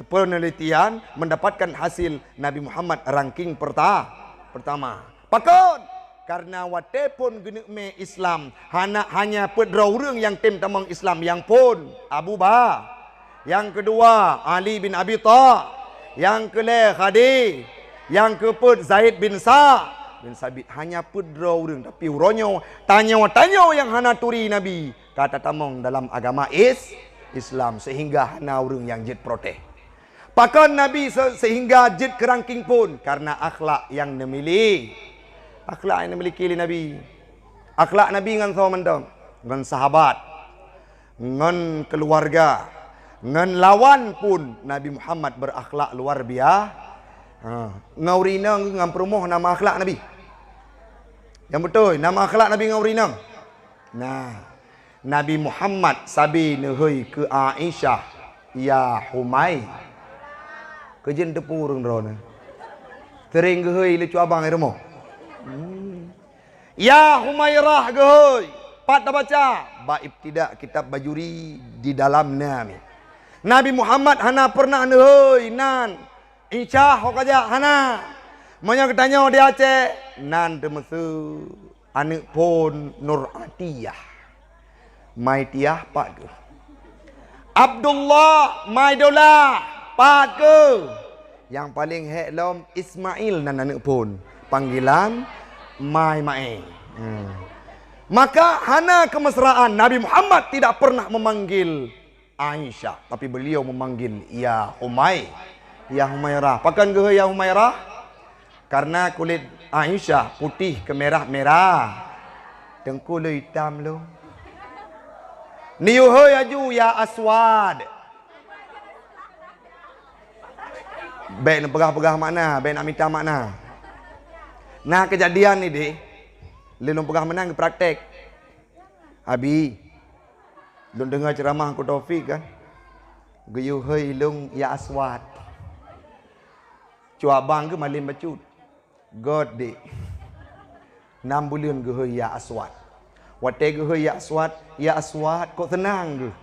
penelitian, mendapatkan hasil Nabi Muhammad ranking perta-, pertama. Pakon? Karena watée phon geuneuk mé Islam, hana, hanya peuet droe ureuëng nyang tem tamong Islam, nyang phon Abu Ba-, nyang keudua Ali bin Abi Tha-, nyang keulhée Khadijah, nyang keupeuet Zaid bin Sa-, Bin Sabit hanya peuet droe ureuëng, tapi uroe nyoe tanyoe-tanyoe nyang hana turi Nabi ka tatamong dalam agama is Islam, sehingga hana ureuëng nyang jeuet protes. Pakon Nabi se- sehingga jeuet keu ranking phon? Karena akhlak nyang neumili-, akhlak nyang neumiliki lé Nabi. Akhlak Nabi ngon soe mantong? Ngon sahabat, ngon keuluwarga, ngon lawan pun Nabi Muhammad beurakhlak luar biasa. Ha, ngon ureuëng inong ngon peurumoh na meuakhlak Nabi. Nyang beutôi, na meuakhlak Nabi ngon ureuëng inong. Nah, Nabi Muhammad sabe neuhôi keu Aisyah, "Ya Humai." Keujeuen teupeu ureuëng droeneuh. Sering geuhôi lé cuabang i rumoh. Hmm. "Ya Humairah," geuhôi. Pat tabaca? Bak ibtidak kitab Bajuri di dalam na mi. Nabi Muhammad hana pernah neuhôi nan Aisyah ho kajak, hana. Meunyoe geutanyoe di Aceh, nan teumeusu aneuëk phon Nur Atiyah. Maitiyah pat keuh. Abdullah, Maidola pat keuh. Nyang paleng hék lom Ismail nan aneuëk phon. Panggilan Mai Mae. Hmm. Maka hana kemesraan. Nabi Muhammad tidak pernah memanggil Aisyah, tapi beliau memanggil, "Ya Humai, ya Humairah." Pakon geuhôi "Ya Humairah"? Karena kulit Aisyah putih kemerah-merah. Teungku lôn itam lôn. Neuyue hôi aju, "Ya Aswad." Bék neupeugah-peugah makna, bék nak mita makna. Nah, kejadian ni deh, lôn peugah meunan geupraktek. Abi, lôn deungoe ceuramah Teungku Taufik kan, geuyue hôi ilong "Ya Aswad". Cuabang geuh malem bacut. Göt dek. Nam buleuen geuhôi "Ya Aswad". Watée geuhôi "Ya Aswad", "Ya Aswad", kok seunang geuh.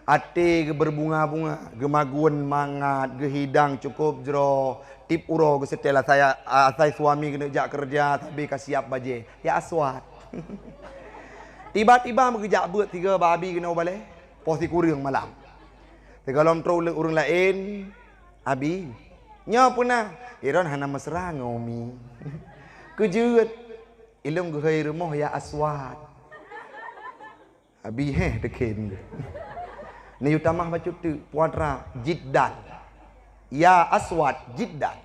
Até geuh berbunga-bunga, geumagun mangat, geuhidang cukôp jroh, tiep uroe geuseutée asai, asai suami geuneuk jak keureuja, sabe ka siap bajée. "Ya Aswad." Tiba-tiba meugeujak beuet sigoe bak abi keunoe balée, poh sikureueng malam. Sigohlom trok ureuëng laén, "Abi, nyoe peue na?" "Iron hana mesra ngon Umi." "Keujeuet, ilong geuhôi rumoh 'Ya Aswad'." Abi héh teukhem geuh. Neuyue tamah bacut teuk, puatra "Jiddan". "Ya Aswad, jiddan".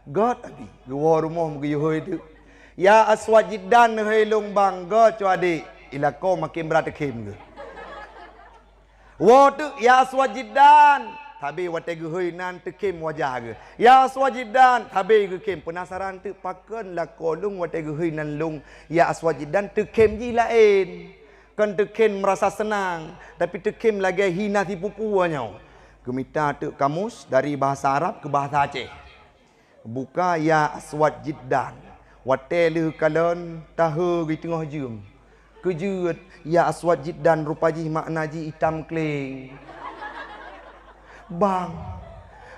Göt abi, geuwoe rumoh meugeuyue hôi teuk. "Ya Aswad jiddan, neuhôi lôn bang, göt cok adek." Ilakoe maken brat teukhem geuh. Woe teuk "Ya Aswad jiddan". Sabe watée geuhôi nan teukhem wajah geuh. "Ya Aswad jiddan", sabe geukhem. Peunasaran teuk pakon lakoe lôn watée geuhôi nan lôn "Ya Aswad jiddan", teukhem jih laén. Kon teukhem meurasa seunang, tapi teukhem lagée hina sipupu nyoe. Geumita teuk kamus dari bahasa Arab keu bahasa Aceh. Buka "Ya Aswad jiddan". Watée lheueh kalon, tahe geuteungoh jeuem. Keujeuet, "Ya Aswad jiddan" rupa jih makna jih itam kleng. "Bang,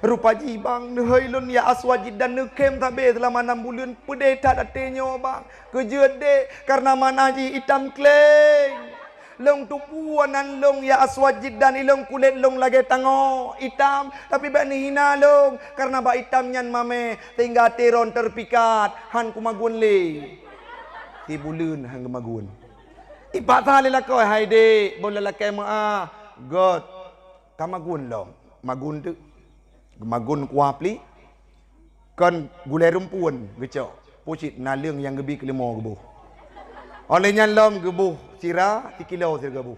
rupa jih bang, neuhôi lôn 'Ya Aswad jiddan', neukhem sabe seulama nam buleuen, peudeh that até nyoe bang. Keujeuet dek, kareuna makna jih itam kleng. Lôn tupeue nan lôn 'Ya Aswad jiddan', ilong kulét lôn lagée tangoe, itam, tapi bék neuhina lôn, kareuna bak itam nyan mamèh, sehingga até droen teupikat, han kumagun lé." Sibuleuen han geumagun. Ipaksa lé lakoe, "Hai dek, bôh lôn lakée meuáh." "Göt, kamagun lom." Magun teuk. Geumagun kuah plik. Kon gulée rumpun geucok. Pucit naleueng nyang geubi keuleumô geuboh. Óh lheueh nyan lom geuboh sira sikilo sira geuboh.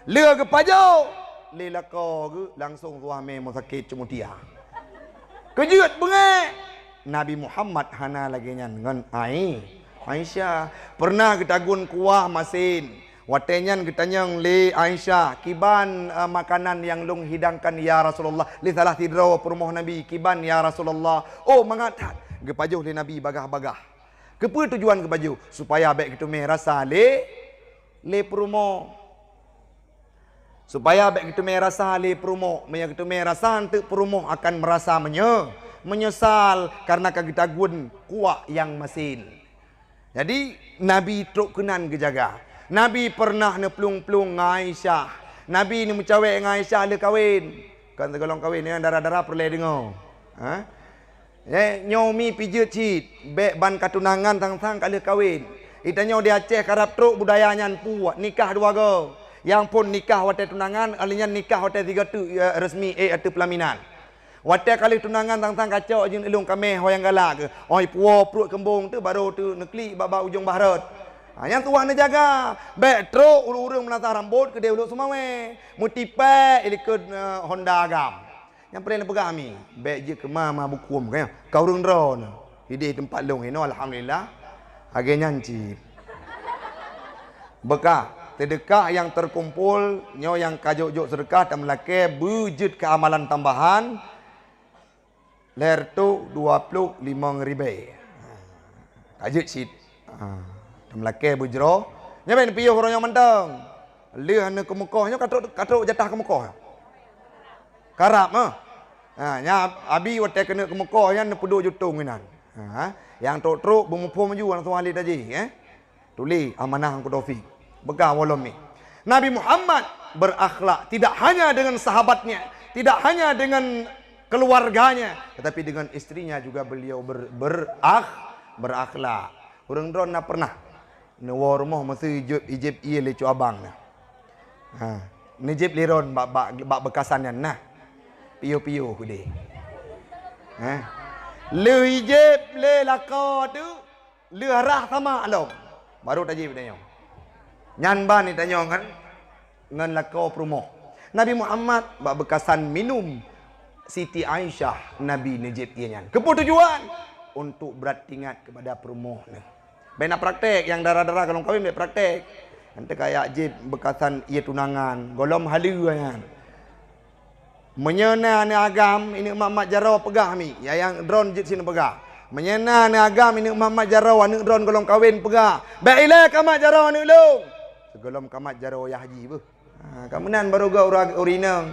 Lheueh geupajoh lé lakoe geuh langsong suah mé meuh sakét ceumutia. Keujeuet beungéh. Nabi Muhammad hana lagée nyan ngon Ai-, Aisyah. Peureunah geutagun kuah masen. Watée nyan geutanyong lé Aisyah, "Kiban, eh, makanan nyang lôn hidangkan, ya Rasulullah?" Lé salah sidroe peurumoh Nabi, "Kiban, ya Rasulullah?" "Oh, mangat that." Geupajoh lé Nabi bagah-bagah. Keupeue tujuan geupajoh? Supaya bék geuteumé rasa lé, lé peurumoh. Supaya bék geuteumé rasa lé peurumoh. Meunyoe geuteumé rasa, eunteuk peurumoh akan meurasa meunye-, meunyeusal kareuna ka geutagun kuah nyang masen. Jadi, Nabi trok keunan geujaga. Nabi peureunah neuplueng-plueng ngon Aisyah. Nabi neumeucawek ngon Aisyah lheueh kawen. Kon sigohlom kawen, nyan dara-dara peureulée deungoe. Ha? Eh, nyoe mi pijeut cit, bèk ban ka tunangan sang-sang ka lheueh kawen. Di tanyoe di Aceh karab trok budaya nyan puet, nikah dua go. Nyang phôn nikah watèe tunangan, alèh nyan nikah watèe sigo teuk, eh, resmi, eh, ateueh peulaminan. Watèe ka lheueh tunangan sang-sang ka cok jeuneuh lôn kaméh ho nyang galak keuh. Oi puwoe pruet keumbong teuh barô teuh neuklik bak, bak ujong bahrot. Ha, nyan tuwan neujaga. Bèk trok ureueng-ureueng meunasah rambot keudéh u Lhokseumawe. Meutipèk i likot, eh, Honda agam. Nyang peureulèe neupeugah mi, bèk jeuet keu ma, ma bukhom, ka nyan. Ka ureueng droeneuh. Idéh teumpat lôn inoe, alhamdulillah. Lagèe nyan cit. Beukah, seudeukah nyang teukumpul, nyoe nyang ka jok-jok seudeukah, tameulakèe beujeuet keu amalan tambahan, lhèe reutôh dua ploh limong ribèe. Ka jeuet cit. Ha, tameulakèe beujroh. Nyan bèk neupiôh uroe nyoe mantong. Lheueh neukeuh meukoh nyoe ka trok, ka trok jatah keu meukoh. Karab, meuh. Ha, nyan abi watèe keuneuk keu meukoh nyan neupeuduek jutông inan. Ha, nyang trok-trok beumuphom laju langsung ahli tajih, eh. Tuléh amanah Teungku Taufik. Peugah walom mi. Nabi Muhammad berakhlak tidak hanya dengan sahabatnya, tidak hanya dengan keluarganya, tetapi dengan istrinya juga beliau ber-, berakh-, berakhlak. Ureueng droen na pernah neuwoe rumoh meuseu ijép, ijép ié lé cut abang na. Ha, neujép lé droen bak, bak, bak beukasan nyan na. Piôh-piôh udeh. Ha. Lheueh ijép lé lakoe tu, lheueh rhah samak lom, barô tajép tanyoe. Nyan ban tanyoe ngon, ngon lakoe peurumoh. Nabi Muhammad bak beukasan minum Siti Aisyah, Nabi neujép ié nyan. Keupeue tujuan? Untuk brat ingat kepada peurumoh neuh. Bèk na praktek, nyang dara-dara goh lom kawen bèk praktek. Nyan teuka jak jép beukasan ié tunangan, goh lom haleue nyan. Meunyoe na aneuk agam, ineuk mat-mat jaroe peugah mi, ya nyang droen jeuet sineuk peugah. Meunyoe na aneuk agam, ineuk mat-mat jaroe, aneuk droen goh lom kawen peugah, "Bèk ilèe ka mat jaroe aneuk lôn." Sigohlom ka mat jaroe yah jih beuh. Ha, ka meunan barô geuh ureueng, ureueng inong.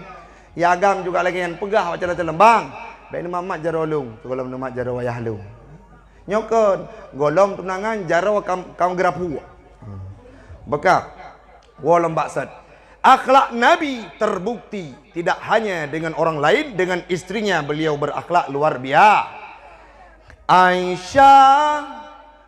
Ya agam juga lagèe nyan peugah bak calon-calon, "Bang, bèk neumat-mat jaroe lôn, sigohlom neumat jaroe yah lôn." Nyoe kon, goh lom tunangan jaroe kam, kam geurapuek. Beukah. Woe lom bak sot. Akhlak Nabi terbukti tidak hanya dengan orang lain, dengan istrinya beliau berakhlak luar biasa. Aisyah,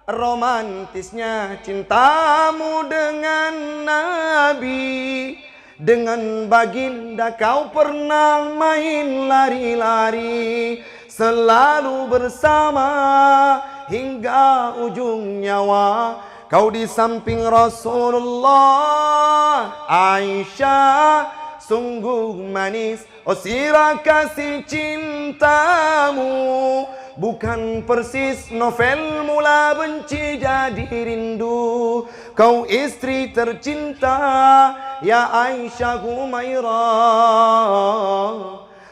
romantisnya cintamu dengan Nabi, dengan baginda kau pernah main lari-lari, selalu bersama hingga ujung nyawa. Kau di samping Rasulullah, Aisyah, sungguh manis, oh sirah kasih cintamu. Bukan persis novel mula benci jadi rindu. Kau istri tercinta, ya Aisyah Humairah.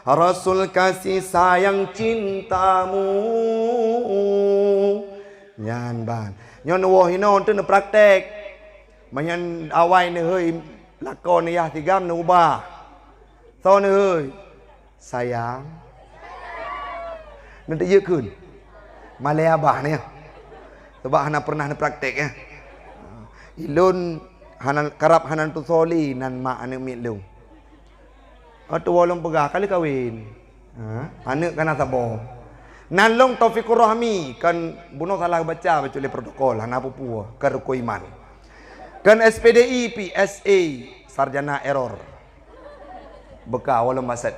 Rasul kasih sayang cintamu. Nyan ban. Nyoe neuwoe hinoe teuh neupraktek. Meunyoe awai neuhôi lakoe neuyah sigam neuubah. Soe neuhôi? Sayang. Neuteujeut kheun. Malèe abah nyoe. Sabab hana pernah neupraktek, ya. Ilôn hana, karab hana tusoe lé nan mak aneuk miet lôn. Atoe lôn peugah ka lheueh kawen. Ha, aneuk ka na saboh. Nan lôn Taufikur Rahmi, kan bunoe salah baca bacut lé protokol, hana peue-peue, kan rukon iman. Kan S P D I pih, S A, sarjana error. Beukah, walau maset.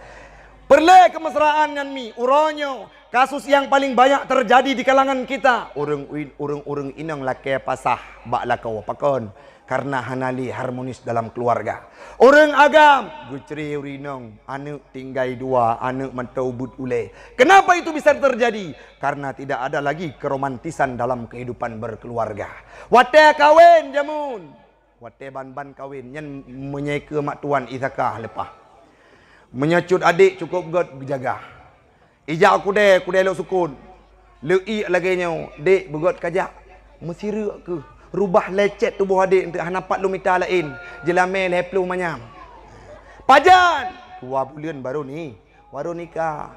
Peureulèe keumesraan nyan mi, uroe nyoe, kasus nyang paléng banyak teujadi di kalangan kita. Ureueng, ureueng-ureueng inong lakèe pasah bak lakoe pakon. Karena hana lé harmonis dalam keluarga. Ureueng agam geucre ureueng inong, aneuk tinggai dua, aneuk mantong ubit ulèe. Kenapa itu bisa terjadi? Karena tidak ada lagi keromantisan dalam kehidupan berkeluarga. Watèe kawen jameun, watèe ban-ban kawen, nyan meunyoe keu mak tuan i zakah leupah. Meunyoe cut adék cukôp göt geujaga. Ijak u keudè, keudè lôn sukon. Leuiek lagèe nyoe, "Dek, beugöt kajak." Meusireuk keuh. Rubah lecet tuboh adék eunteuk hana pat lôn mita laén. Jeulamèe lhèe plôh manyam. Pajan? Dua buleuen barô ni, barô nikah.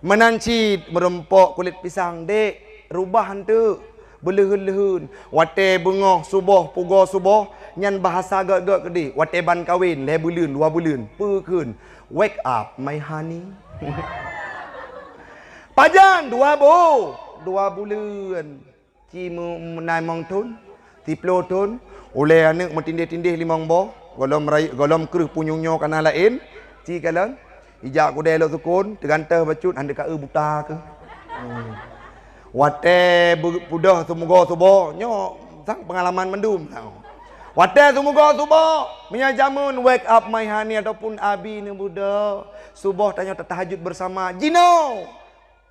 Meunan cit meurumpok kulét pisang, "Dek, rubah eunteuk." Beuleuheun-leuheun. Watèe beungoh suboh, pugoe suboh, nyan bahasa göt-göt keudéh. Watèe ban kawen, lhèe buleuen, dua buleuen. Peue kheun? "Wake up, my honey." Pajan dua bu-, dua buleuen. Ci meu-, meunai mong thon, siploh thon, ulée aneuëk meutindeh-tindeh limong boh, gohlom rai-, gohlom kreueh punyueng nyoe kana laén, ci kalon, ijak kudée lok sukon, teugantoh bacut, han teuka-eu buta keuh. Hmm. Watée beu-, pudôh seumoga suboh, nyoe sang peungalaman mandum. Watée seumoga suboh, meunyoe jameun wake up my honey ataupun abi neubeudôh, suboh tanyoe tatahajud beusama, jinoe!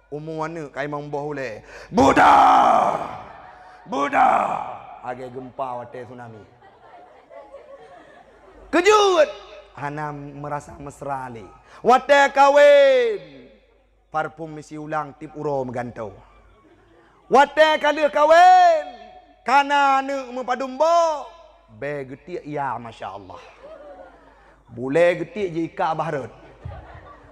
Umu aneuëk ka imong boh ulée. Buta! Buta! Lagée geumpa watée tsunami. Keujeuet! Hana meurasa mesra lé. Watée kawén, parfum misi ulang tieb uroe meugantoe. Watée ka lheueh kawén, kana aneuëk meupadum boh, bée geutiek ya, masya Allah. Bulée geutiek jih ika bah rot.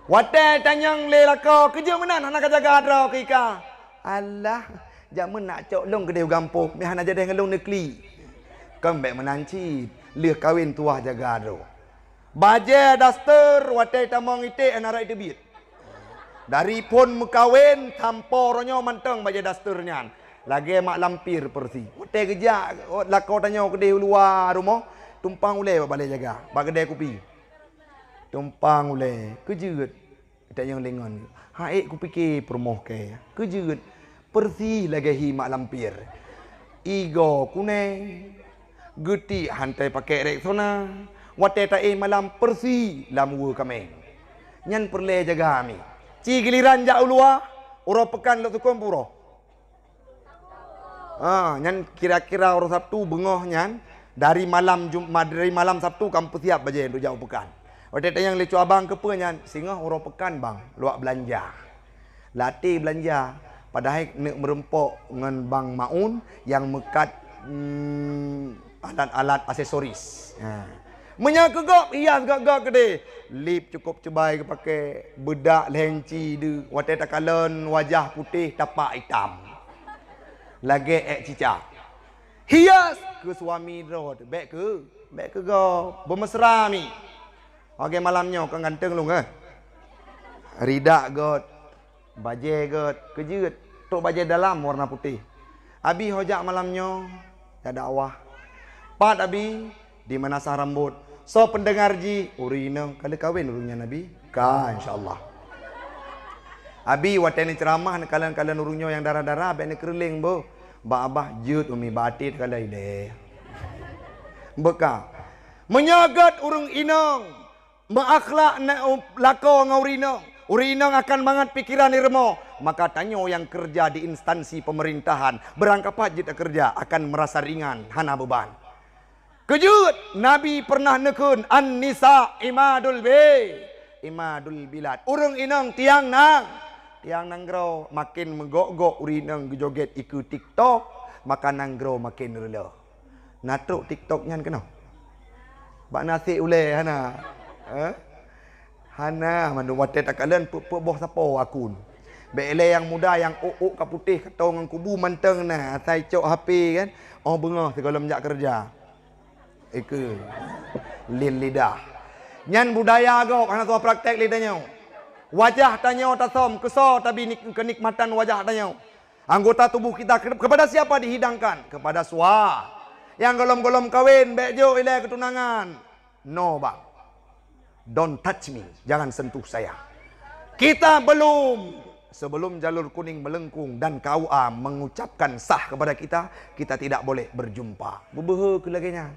Watée tanyong lé lakoe, keujeuet meunan hana ka jaga droe keu ika. Alah, jameun nak cok lôn keudeh u gampông, meuhana jadeh ngon lôn neuklik. Kon bék meunan cit, lheueh kawén tuwah jaga droe. Bajée daster watée tamong iték hana rot teubiet. Dari phon meukawén sampoe uroe nyoe mantong bajée daster nyan, lagée mak lampir peureusih. Watée geujak lakoe tanyoe keudeh u luwa rumoh, tumpang ulée bak balée jaga, bak keudée kupi. Tumpang ulée, keujeuet, tanyong lé ngon. Han ék kupike peurumoh kée, keujeuet. Peureusih lagée hi mak lampir. Igoe kuneng, geutiek hantei pakék Rexona, watée taéh malam peureusih lam weue kaméng. Nyan peureulée jaga mi. Ci giliran jak u luwa, uroe peukan lok sukon puroh. Ha, nyan kira-kira uroe Sabtu beungoh nyan, dari malam Jum-, dari malam Sabtu ka peusiab bajée untuk jak u peukan. Watée tanyong lé cu abang keupeue nyan, singoh uroe peukan bang, luwak beulanja. Lam até beulanja, padahai neuk meureumpok ngon Bang Maun nyang meukat, mm, alat-alat aksesoris. Ha. Meunyoe keu gob, hias gak-gak keudeh. Lip cukôp cubai geupaké, beudak lhèe inci deuh, watée takalon wajah putéh tapak itam. Lagée ék cicak. Hias keu suami droe, bék keu, bék keu gob. Beumeusra mi. Oke, malam nyoe kon ganteng lôn, eh. Ridak göt, bajée göt, keujeuet, trok bajée dalam warna putéh. Abi ho jak malam nyoe, jak dakwah. Pat Abi, di mana sah rambot. Soe peundeungar jih, ureuëng inong ka lheueh kawen ureuëng nyan Abi. Ka, insya Allah. Abi, watée neuceuramah neukalon-kalon ureuëng nyoe nyang dara-dara, bék neukeureuléng boh. Bak babah jeuet umi, bak até teukalon ideh. Beuka. Meunyoe göt ureuëng inong meuakhlak na-, lakoe ngon ureuëng inong, ureuëng inong akan mangat pikeran di rumoh, maka tanyoe nyang keureuja di instansi peumeurintahan, beurangkapat jeuet takeureuja akan meurasa ringan, hana beuban. Keujeuet, Nabi peureunah neukheun, "An-nisa imadul bi-, imadul bilad." Ureuëng inong tiang nang-, tiang nanggroe, maken meugok-gok ureuëng inong geujogét ikeue TikTok, maka nanggroe maken reuloh. Na trok TikTok nyan keunoe? Bak naseb ulée hana? Eh? Hana, mandum watée takalon peuet-peuet boh sapo akun. Bék ilée nyang muda nyang ôk-ôk ka putéh, ka toe ngon kubu mantong na, asai cok H P kan, óh beungoh sigohlom jak keureuja. Ikeue. Lin lidah. Nyan budaya gob, hana soe praktek lé tanyoe. Wajah tanyoe tasöm, keusoe tabi nik-, keunikmatan wajah tanyoe. Anggota tubuh kita ke-, kepada siapa dihidangkan? Kepada sua. Nyang gohlom-gohlom kawen, bék jok ilée keutunangan. No, bang. Don't touch me. Jangan sentuh saya. Kita belum, sebelum jalur kuning melengkung dan K U A mengucapkan sah kepada kita, kita tidak boleh berjumpa. Beubeuhe keu lagée nyan.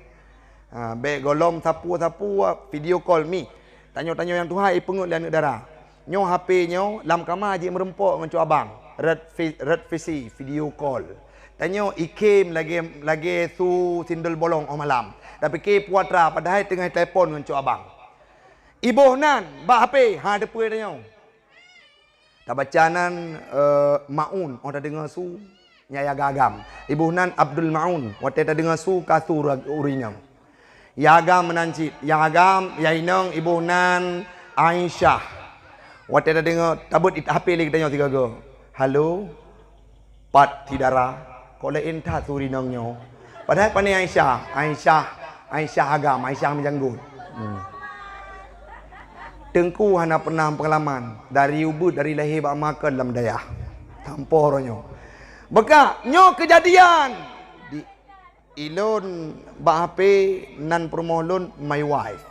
Ha, bék gohlom sapu-sapu, video call mi. Tanyoe-tanyoe nyang tuha ipeungeut lé aneuëk dara. Nyoe H P nyoe lam kama jeuet meureumpok ngon cu abang, red fi-, red visi, video call. Tanyoe ikhém lagée, lagée su sindol bolong óh malam. Tapike puatra padahai teungoh telepon ngon cu abang. Iboh nan bak H P, ha, teupeue tanyoe. Tabaca nan, eh, Maun, óh tadeungoe su. Nyang ya agam. Iboh nan Abdul Maun, watée tadeungoe su ka su ureuëng inong. Ya agam meunan cit, ya agam, ya inong iboh nan Aisyah. Watée tadeungoe tabeuet H P lé geutanyoe sigoe-goe. Halo, pat si dara, kok laén that su ureuëng inong nyoe. Padahai pane Aisyah, Aisyah, Aisyah agam, Aisyah meujanggut. Hmm. Teungku hana pernah peungalaman dari ubeut, dari lahé bak ma kon lam dayah. Sampoe uroe nyoe. Beukah nyoe keujadian di ilôn bak H P nan peurumoh lôn, my wife.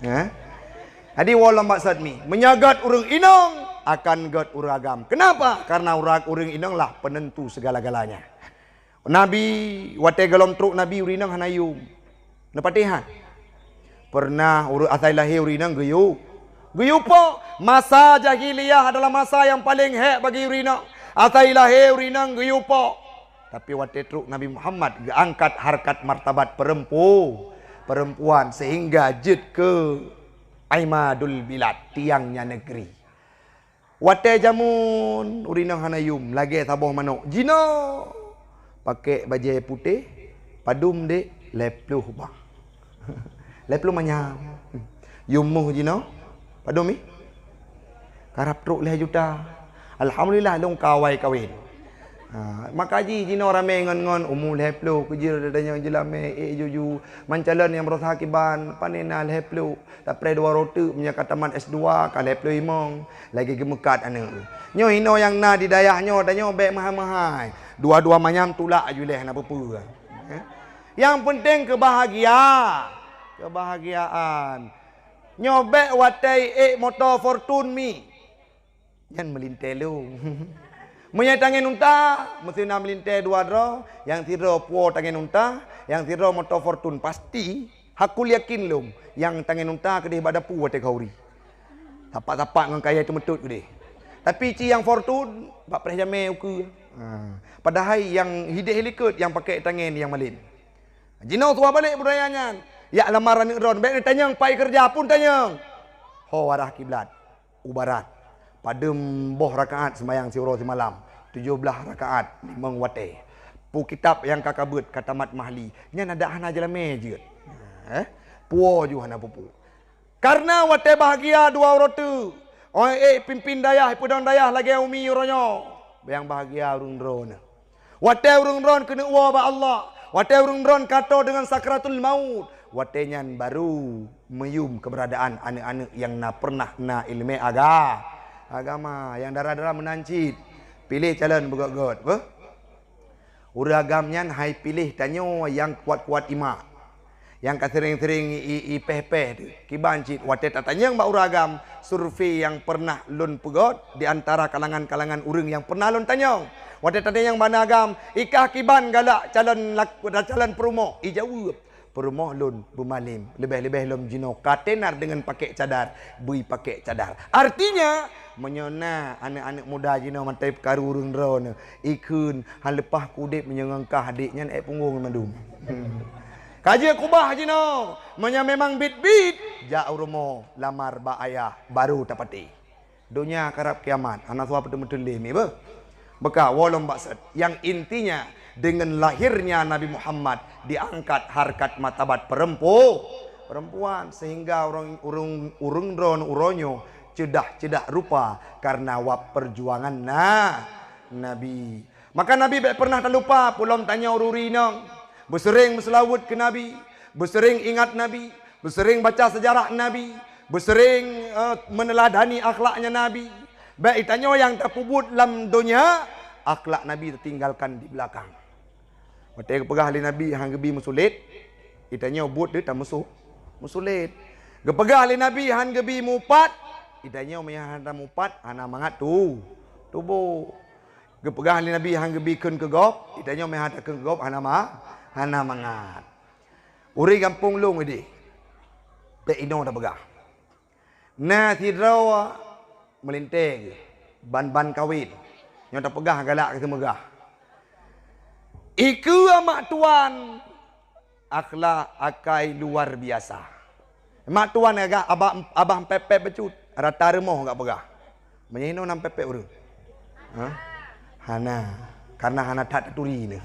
Eh? Jadi woe lom bak Satmi, meunyoe gét ureuëng inong akan gét ureuëng agam. Kenapa? Karena ureuëng inong lah penentu segala-galanya. Nabi, watée gohlom trok Nabi, ureuëng inong hana yum. Neupatéh han? Pernah ureuëng asai lahé ureuëng inong geuyue, geuyue po. Masa jahiliyah adalah masa yang paling hék bagi ureuëng inong. Asai lahé ureuëng inong geuyue po. Tapi watée trok Nabi Muhammad, geuangkat harkat martabat perempu-, perempuan sehingga jeuet keu imadul bilad, tiangnya negeri. Watée jameun ureuëng inong hana yum, lagée saboh manok. Jinoe pakék bajée putéh, padum dek, lhée ploh bang. Lhée ploh manyam. Yum moh jinoe, padum ih? Karab trok lhée juta. Alhamdulillah lôn ka awai kawen. Ha, maka ji jinoe ramé ngon-ngon umu lhée ploh, keujeuet tanyoe jeulamé, ék juju. Man calon nyang beurasa kiban, pane na lhée ploh. Tapreh dua rote meunyoe ka tamat S dua, ka lhée ploh limong, lagée geumeukat aneuëk. Nyoe inoe nyang na di dayah nyoe, tanyoe bék meuhai-meuhai. Dua-dua manyam tulak aju lhée hana peue-peue. Eh? Nyang penting keubahgia, keubahgiaan. Nyoe bék watée ék moto Fortuner mi. Nyan meulintée lom. Meunyoe tangen unta, meusti na meulintée dua droe, nyang sidroe puwoe tangen unta, nyang sidroe moto Fortuner. Pasti, hakul yakin lom, nyang tangen unta keudeh bak dapu watée khauri. Sapat-sapat ngon kayée teumeutot keudeh. Tapi ci nyang Fortuner, bak preh jamé ukeue. Ha. Padahai nyang hideh likot nyang pakék tangen nyang malem. Jinoe tuha balek budaya nyan. Jak lamar aneuëk droe, bék neutanyong pai keureuja pun tanyong. Ho arah kiblat. U barat. Padum boh rakaat seumayang siuroe simalam? Tujoh blaih rakaat, limong watée. Peue kitab nyang ka kabeuet ka tamat mahli, nyan adak hana jeulamé jeuet. Eh? Puwoe ju hana peue-peue. Kareuna watée bahgia dua uroe teuk, óh ék pimpin dayah, peudong dayah lagée umi uroe nyoe, nyang bahgia ureuëng droeneuh. Watée ureuëng droen keuneuk woe bak Allah, watée ureuëng droen ka toe deungon sakratul maut, watée nyan barô meuyum keubeuradaan aneuëk-aneuëk nyang na pernah na iéleumé aga-, agama, nyang dara-dara meunan cit. Piléh calon beugét-gét, beuh? Ureuëng agam nyan hai piléh tanyoe nyang kuat-kuat iman. Nyang ka seuréng-seuréng i, i, ipéh-péh teuh. Kiban cit watée tatanyong bak ureuëng agam, survei nyang pernah lôn peugét di antara kalangan-kalangan ureuëng nyang pernah lôn tanyong. Watée tatanyong bak agam, ikah kiban galak calon lak-, calon peurumoh? Ijaweueb, peurumoh lôn beumalem, leubeh-leubeh lom jinoe ka tenar deungon pakék cadar, bri pakék cadar. Artinya, meunyoe na aneuëk-aneuëk muda jinoe maté peukaru ureuëng droeneuh, ikheun, han leupah keu udeb meunyoe ngon kah adék nyan ék punggong mandum. Ka jeuet keubah jinoe, meunyoe memang bit-bit, jak u rumoh lamar bak ayah, barô tapatéh. Donya karab kiamat, hana soe peuteumeuteun lé mi beuh. Beukah woe lom bak sét. Yang intinya, dengan lahirnya Nabi Muhammad diangkat harkat martabat perempu-, perempuan, sehingga ureuëng, ureuëng, ureuëng droeneuh uroe nyoe ceudah-ceudah rupa karena wab perjuangan na-, Nabi. Maka Nabi bék pernah talupa, peulom tanyoe ureuëng inong, beuseuréng meuseulaweuet keu Nabi, beuseuréng ingat Nabi, beuseuréng baca seujarah Nabi, beuseuréng, eh, meuneuladani akhlaknya Nabi. Bék tanyoe nyang tapeubuet lam donya, akhlak Nabi tatinggalkan di belakang. Watée geupeugah lé Nabi han geubi meusulet, tanyoe buet deuh tameusu-, meusulet. Geupeugah lé Nabi han geubi mupat, tanyoe meuhan hana mupat, hana mangat tu-, tuboh. Geupeugah lé Nabi han geubi kheun keu gob, tanyoe meuhan takheun keu gob hana ma-, hana mangat. Ureuëng gampông lôn idéh, bék inoe tapeugah. Na sidroe meulintée geuh, ban-ban kawen. Nyoe tapeugah galak keu seumeugah. Ikeue mak tuan, akhlak akai luar biasa. Mak tuan agak abah, abah pép-pép bacut, rata rumoh gak peugah. Meunyoe inoe na pép-pép ureuëng? Ha? Hana. Karena hana that taturi nyoe.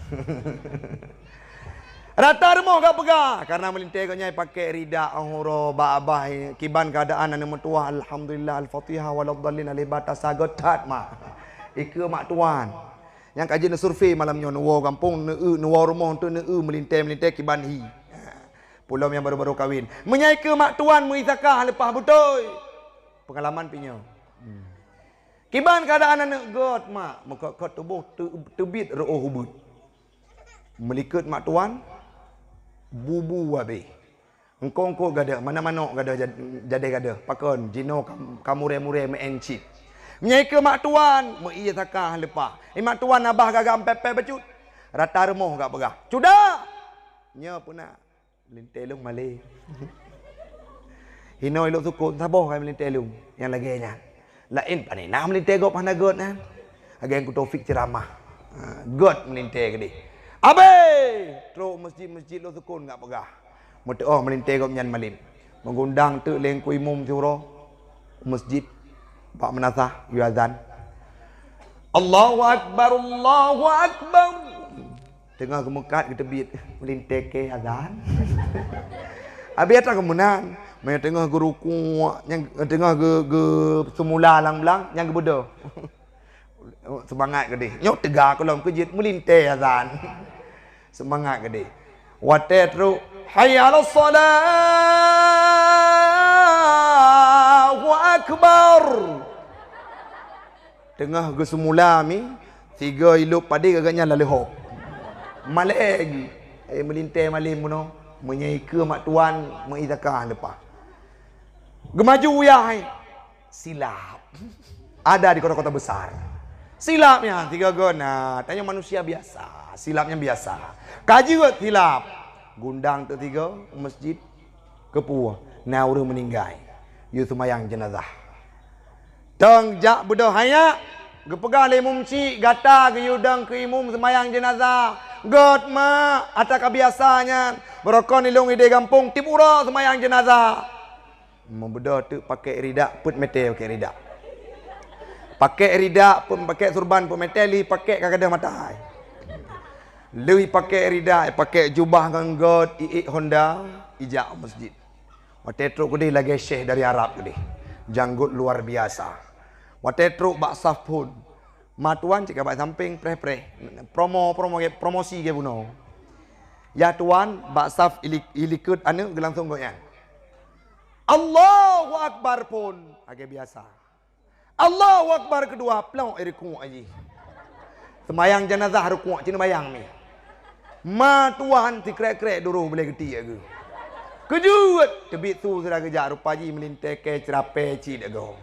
Rata rumoh gak peugah, karena meulintée gobnyan pakai rida, ahura, bak abah, kiban keadaan aneuk meutuwah, alhamdulillah, al-Fatihah, waladdallin, alif ba ta sa gét that mak. Ikeue mak tuan. Nyang ka jeuet neusurvei malam nyoe, neuwoe gampông, neueu, neuwoe rumoh, untuk neueu meulintée-meulintée kiban hi. Pulo nyang baru-baru kawin. Meunyoe keu mak tuan meuizakah leupah beutôi. Peungalaman pih nyoe. Hmm. Kiban keuadaan aneuk gèt, mak, meukot-kot tuboh teu-, teubiet reuôh ubeut. Meulikot mak tuan, bubu abéh. Eungkôt-eungkôt gadôh, manok-manok gadôh, jad-, jadéh gadôh. Pakon, jinoe kam-, kamuré-muré meu'en cit. Meunyoe keu mak tuan, meuizakah leupah. Eh, mak tuan abah gagam pèp-pèp bacut. Rata rumoh gak peugah, "Cudak!" Nyoe peuna. Meulintèe lôn malèe. Hinoe lôn sukon saboh hai meulintèe lôn nyang lagèe nyan. Laén pane na meulintèe gob hana gèt nyan. Lagèe Teungku Taufik ceuramah. Ha, gèt meulintèe keudéh. Abéh! Trok meuseujid-meuseujid lôn sukon gak peugah. Meuteu'oh meulintèe gob nyan malem. Meugundang teuk lé Teungku Imum siuroe. Meuseujid. Bak meunasah, yue azan. Allahu Akbar, Allahu Akbar. Teungoh geumeukat geuteubiet, meulintèe kèe azan. Abéh atra keu meunan, meunyoe teungoh geurukuk, nyang teungoh geu-, geu-, seumula lam blang, nyang geubeudôh. Seumangat keudéh. Nyoe teuga keu lom keu jeuet meulintèe azan. Seumangat keudéh. Watèe trok, "Hayya 'alas shalah, Allahu Akbar." Teungoh geuseumula mi, sigoe ilop padé gagak nyan laleuhob. Malèe geuh. Eh, meulintèe malem bunoe, meunyoe keu mak tuan meuizakah leupah. Geumaju uyah, eh. Silap. Ada di kota-kota besar. Silap nyan, sigoe-goe na. Tanyoe manusia biasa. Silap nyan biasa. Ka jeuet silap. Gundang teuk sigoe u meuseujid. Keupeue? Na ureueng meuninggai. Yue seumayang jeunazah. Tong jak beudôh hai nyak, geupeugah lé imum chik, gata geuyue dong keu imum seumayang jeunazah. Gèt mak, atra ka biasa nyan. Beurokon ilôn idéh gampông tiep uroe seumayang jeunazah. Meubeudôh teuk pakèk ridak, peuet mètè pakèk ridak. Pakèk ridak, peuet pakèk surban, peuet mètè lheuh pakèk ka gadôh mata. Lheuh pakèk ridak, pakèk jubah ngon gèt, iék Honda, ijak u meuseujid. Watèe trok keudéh lagèe syekh dari Arab keudéh. Janggot luar biasa. Watèe trok bak saf phôn. Ma tuan cit ka bak sampéng preh-preh. Promo, promo, promosi geuh bunoe. Ya tuan, bak saf ili-, ilikot aneuk geulangsong gobnyan. Allahu Akbar phôn. Lagèe biasa. Allahu Akbar keudua, plok, eh, rukuk jih. Seumayang jeunazah rukuk, cit neumayang mi. Ma tuan sikrek-krek duroh bulèe geuti geuh. Keujeuet, teubiet su sira geujak, rupa jih meulintèe kèe ceurapèe cit geuh.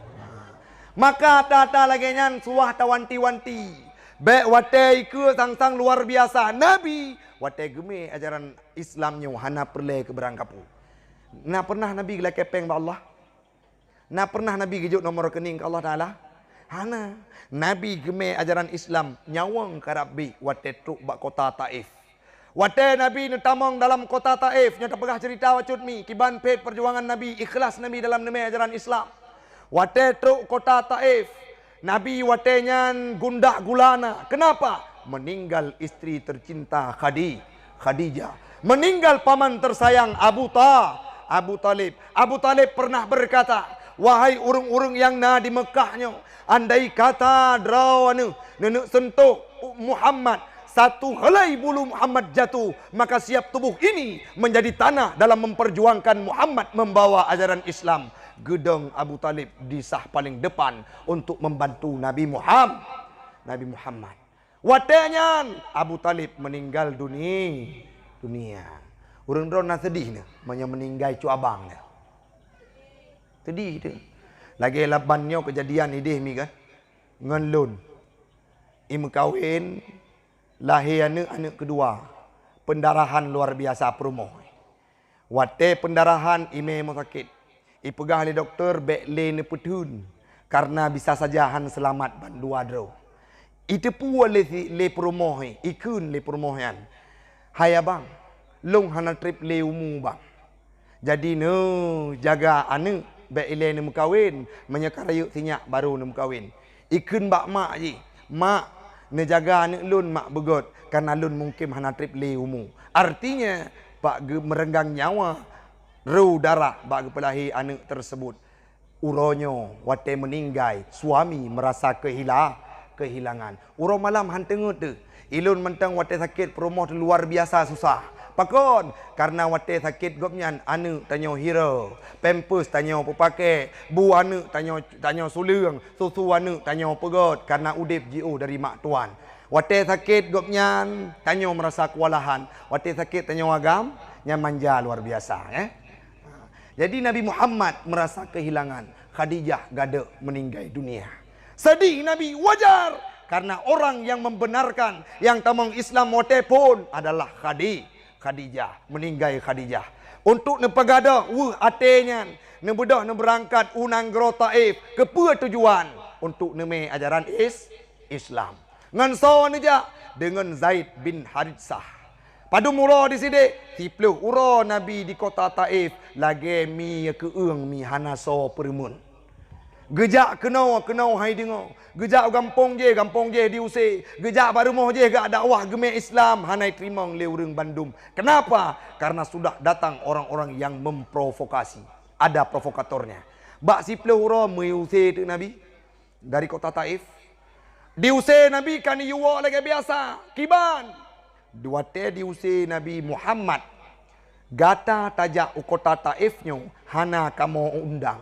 Maka ata-ata lagèe nyan suah tawanti-wanti. Bèk watèe ikeue sang-sang luar biasa. Nabi, watèe geumè ajaran Islam nyoe hana peureulèe keu barang kapô. Na pernah Nabi geulakèe pèng bak Allah? Na pernah Nabi geujok nomor rekening keu Allah Taala? Hana. Nabi geumè ajaran Islam nyawöng karab bit watèe trok bak kota Taif. Watèe Nabi neutamong dalam kota Taif, nyoe tapeugah ceurita bacut mi, kiban phét peujuangan Nabi, ikhlas Nabi dalam neumè ajaran Islam. Watèe trok kota Taif, Nabi watèe nyan gundah gulana. Kenapa? Meninggal istri tercinta Khadi-, Khadijah. Meninggal paman tersayang Abu Ta-, Abu Talib. Abu Talib pernah berkata, "Wahai ureueng-ureueng nyang na di Meukah nyoe, andai kata droeneuh neuneuk seuntoh Muhammad, satu helai bulu Muhammad jatuh, maka siap tubuh ini menjadi tanah dalam memperjuangkan Muhammad membawa ajaran Islam." Geudong Abu Talib di saf paling depan untuk membantu Nabi Muham-, Nabi Muhammad. Watèe nyan Abu Talib meuninggal duni-, dunia. Ureueng droe na seudih neuh meunyoe meuninggai cut abang neuh. Seudih teuh. Lagèe laban nyoe keujadian idéh mi kan. Ngon lôn. Imeukawen, lahé aneuk, aneuk keudua. Peundarahan luar biasa peurumoh. Watèe peundarahan imè meuh sakét, ipeugah lé dokto bèk lé neupeutheun, kareuna bisa saja hana seulamat bandua droe. Iteupeu lé si, lé peurumoh, ikheun lé peurumoh nyan, "Hai abang, lôn hana trép lé umu bang. Jadi neujaga aneuk, bèk ilèe neumeukawen, meunyoe ka rayeuk sinyak baru neumeukawen." Ikheun bak mak jih, "Mak, neujaga aneuk lôn mak beugöt, kareuna lôn mungken hana trép lé umu." Artinya, bak geumeurenggang nyawa, rô darah bak geupeulahé aneuk teuseubut. Uroe nyoe, watèe meuninggai, suami meurasa keuhila-, keuhilangan. Uroe malam han teungeut teuh. Ilôn mantong watèe sakét peurumoh teuh luar biasa susah. Pakon? Karena watée sakét gobnyan, aneuëk tanyoe hira, pampers tanyoe peupaké, bu aneuëk tanyoe, tanyoe suleueng, susu aneuëk tanyoe peugét, karena udeb jiôh dari mak tuan. Watée sakét gobnyan, tanyoe meurasa keuwalahan. Watée sakét tanyoe agam, nyan manja luar biasa, eh. Jadi Nabi Muhammad meurasa keuhilangan Khadijah gadôk meuninggai dunia. Sedih Nabi, wajar, karena orang yang membenarkan, yang tamong Islam watée phon adalah Khadi-, Khadijah, meuninggai Khadijah. Untuk neupeugadôh weueh até nyan, neubeudôh neubeurangkat u nanggroe Taif. Keupeue tujuan? Untuk neumé ajaran is-, Islam. Ngon soe neujak? Deungon Zaid bin Haritsah. Padum uroe disideh? Siplôh uroe Nabi di kota Taif, lagée mi keueueng mi hana soe peureumeun. Geujak keunoe, keunoe hai deungoe. Geujak u gampông jéh, gampông jéh diusé. Geujak bak rumoh jéh geudakwah geumé Islam, hana jiteurimong lé ureuëng bandum. Kenapa? Karena sudah datang orang-orang yang memprovokasi. Ada provokatornya. Bak siplôh uroe meuusé teuk Nabi dari kota Taif. Diusé Nabi ka neuyue woe lagée biasa. Kiban? Watée diusé Nabi Muhammad, gata tajak u kota Taif nyoe hana kamoe undang.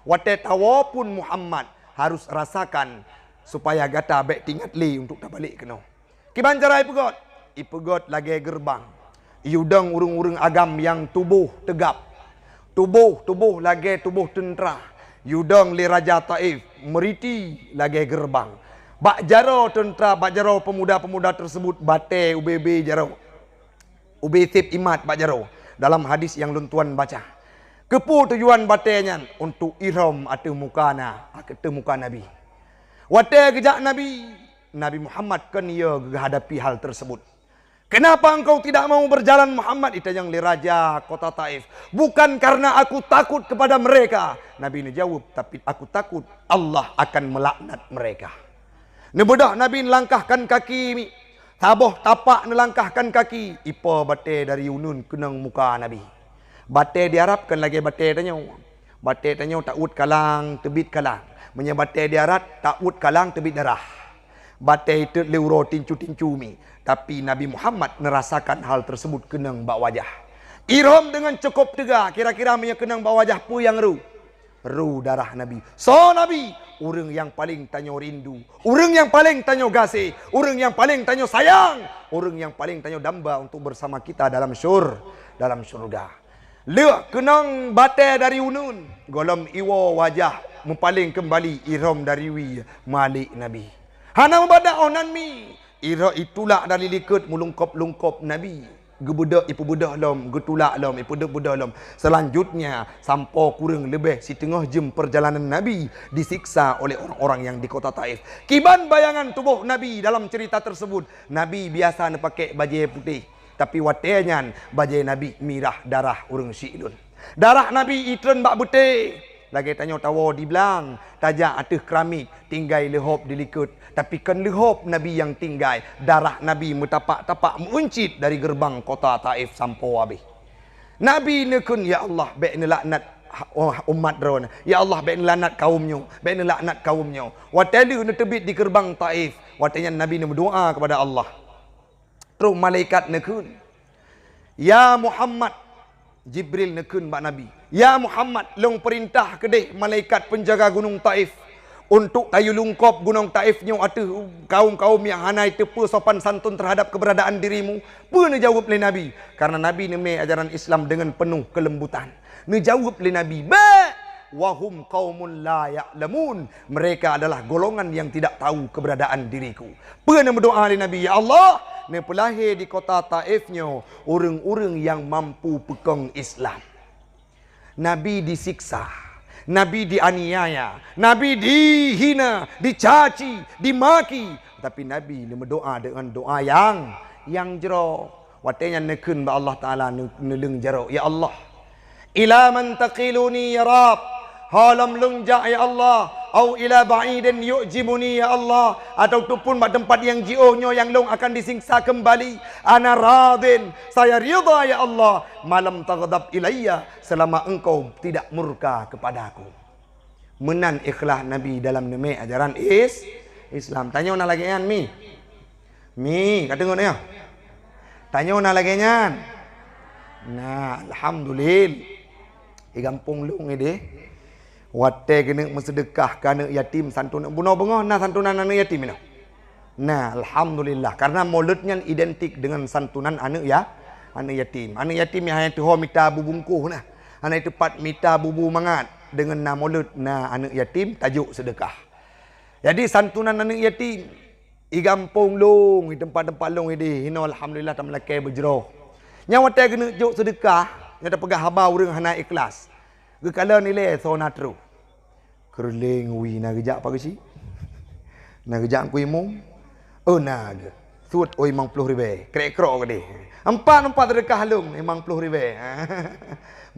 Watée tawoe pun Muhammad harus rasakan supaya gata bék tingat lé untuk tabalek keunoe. Kiban cara ipeugét? Ipeugét lagée geureubang. Yue dong ureuëng-ureuëng agam nyang tuboh teugab. Tuboh, tuboh lagée tuboh teuntra. Yue dong lé raja Taif meuriti lagée geureubang. Bak jaroe teuntra, bak jaroe peumuda-peumuda teusebut batée ubé-bé jaroe. Ubé sép imat bak jaroe. Dalam hadis nyang lôn tuan baca. Keupeue tujuan batée nyan? Untuk ihrom ateueh muka na, ateueh muka Nabi. Watée geujak Nabi, Nabi Muhammad kon yue geuhadapi hal teusebut. "Kenapa engkau tidak mau berjalan, Muhammad?" itanyong lé raja kota Taif. "Bukan karena aku takut kepada mereka," Nabi neujaweueb, "tapi aku takut Allah akan melaknat mereka." Neubeudôh Nabi neulangkahkan kaki, saboh tapak neulangkahkan kaki, ipo batée dari uneuen keunong muka Nabi. Batée diarab kon lagée batée tanyoe. Batée tanyoe taôt kalang, teubiet kalang. Meunyoe batée diarab, taôt kalang, teubiet darah. Batée itot lé uroe tincu-tincu mi, tapi Nabi Muhammad neurasakan hal teusebut keunong bak wajah. Ihrom deungon cukôp teuga, kira-kira meunyoe keunong bak wajah peue nyang ru? Ru darah Nabi. Soe Nabi? Ureuëng nyang paleng tanyoe rindu, ureuëng nyang paleng tanyoe gaséh, ureuëng nyang paleng tanyoe sayang, ureuëng nyang paleng tanyoe damba untuk bersama kita dalam syur-, dalam syurga. Lheueh keunong batée dari uneuen, gohlom iwoe wajah meupaleng keumbali ihrom dari wie malik Nabi. Hana meubadah 'oh nan mi, ihrom itulak dari likot meulungkop-lungkop Nabi. Geubeudôh, ipeubeudoh lom, geutulak lom, ipeubeudoh lom. Selanjutnya, sampoe kureueng leubeh siteungoh jeuem peurjalanan Nabi disiksa oleh orang-orang yang di kota Taif. Kiban bayangan tuboh Nabi dalam cerita tersebut, Nabi biasa neupaké bajée putéh. Tapi watée nyan bajée Nabi mirah darah ureuëng siklon. Darah Nabi itreun bak beuté, lagée tanyoe tawoe di blang, tajak ateueh keramik, tinggai leuhop di likot. Tapi kon leuhop Nabi nyang tinggai, darah Nabi meutapak-tapak meuuncit dari geureubang kota Taif sampoe habéh. Nabi neukheun, "Ya Allah, bék neulaknat ha-, oh, umat droeneuh. Ya Allah, bék neulaknat kawöm nyoe, bék neulaknat kawöm nyoe." Watée lheueh neuteubiet di geureubang Taif, watée nyan Nabi neumeudoá keupada Allah. Troh malaikat neukheun, "Ya Muhammad," Jibril neukheun bak Nabi, "Ya Muhammad, lôn peurintah keudeh malaikat peunjaga gunong Taif untuk tayue lungkop gunong Taif nyoe ateueh kawöm-kawöm nyang hana jiteupeue sopan santun teuhadab keuberadaan dirimu." Peue neujaweueb lé Nabi? Karena Nabi neumé ajaran Islam deungon peunoh keulembutan. Neujaweueb lé Nabi, "Bék! Wahum qaumun la ya'lamun. Mereka adalah golongan yang tidak tahu keberadaan diriku." Peue neumeudoá lé Nabi, "Ya Allah, neupeulahé di kota Taif nyoe ureuëng-ureuëng nyang mampu peukong Islam." Nabi disiksa, Nabi dianiaya, Nabi dihina, dicaci, dimaki, tapi Nabi neumeudoá deungon doá nyang, nyang jroh. Watée nyan neukheun bak Allah Taala, neu-, neuleueng jaroe, "Ya Allah, ila man taqiluni ya Rabb? Ho lom lôn jak ya Allah, au ila ba'idin yu'jibuni ya Allah, ataupun bak teumpat nyang jiôh nyoe nyang lôn akan disiksa keumbali. Ana radin, saya ridha ya Allah, ma lam taghdab ilayya, selama Engkau tidak murka kepadaku." Meunan ikhlas Nabi dalam neumé ajaran is-, Islam. Tanyoe na lagée nyan mi? Mi, ka deungoe nyoe? Tanyoe na lagée nyan? Nah, alhamdulillah. Di gampông lôn idéh, watée geuneuk meuseudeukah keu aneuëk yatim, santunan bunoe beungoh na santunan aneuëk yatim inoe. Nah, alhamdulillah, karena mulod nyan identik dengan santunan aneuëk ya, aneuëk yatim. Aneuëk yatim nyang hana teuho mita bu bungkôh nah, hana teupat mita bu-bu mangat, deungon na mulod na aneuëk yatim tajok seudeukah. Jadi santunan aneuëk yatim, i gampông lôn, i teumpat-teumpat lôn idéh, inoe alhamdulillah tameulakée beujroh. Nyang watée geuneuk jok seudeukah, nyang tapeugah haba ureuëng hana ikhlas. Geukalon ilée soe na troh. Keureuleng wie na geujak Pak Geuchik. Na geujak Teungku Imum. Oh na geuh. Sut, oh, limong ploh ribée. Krek-krok keudeh. Empat, empat seudeukah lôn, limong ploh ribée.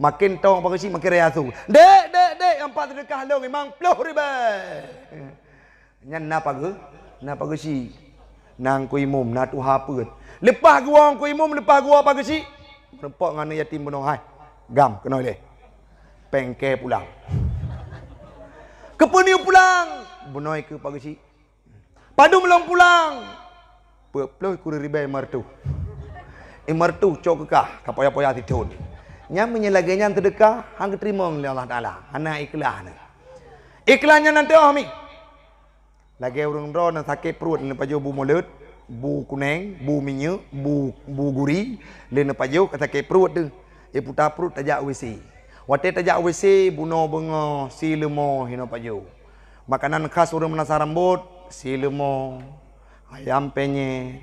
Maken tong Pak Geuchik maken raya su. Dek, dek, dek, empat seudeukah lôn, limong ploh ribée. Nyan na Pak Geu-, na Pak Geuchik. Na Teungku Imum, na tuha peuet. Leupah geuwoe Teungku Imum, leupah geuwoe Pak Geuchik. Meureumpok ngon aneuëk yatim bunoe hai. Gam keunoe lé. Péng kée pulang. Keupeue neuyue pulang? Bunoe keu Pak Geuchik. Padum lôn pulang? Peuet ploh kureueng ribée limong reutôh. Limong reutôh cok keu kah, ka poya-poya sithon. Nyan meunyoe lagée nyan seudeukah, han geuteurimong lé Allah Taala. Hana ikhlas na. Ikhlas nyan na teuh mi. Lagée ureuëng droe na sakét pruet, neupajoh bu mulod, bu kuneng, bu minyeuk, bu, bu guri, lé neupajoh ka sakét pruet teuh. Iputa pruet tajak WC. Watée tajak WC, bunoe beungoh, si leumo hinoe pajoh. Makanan khas ureuëng meunasah rambot, si leumo, ayam penyet,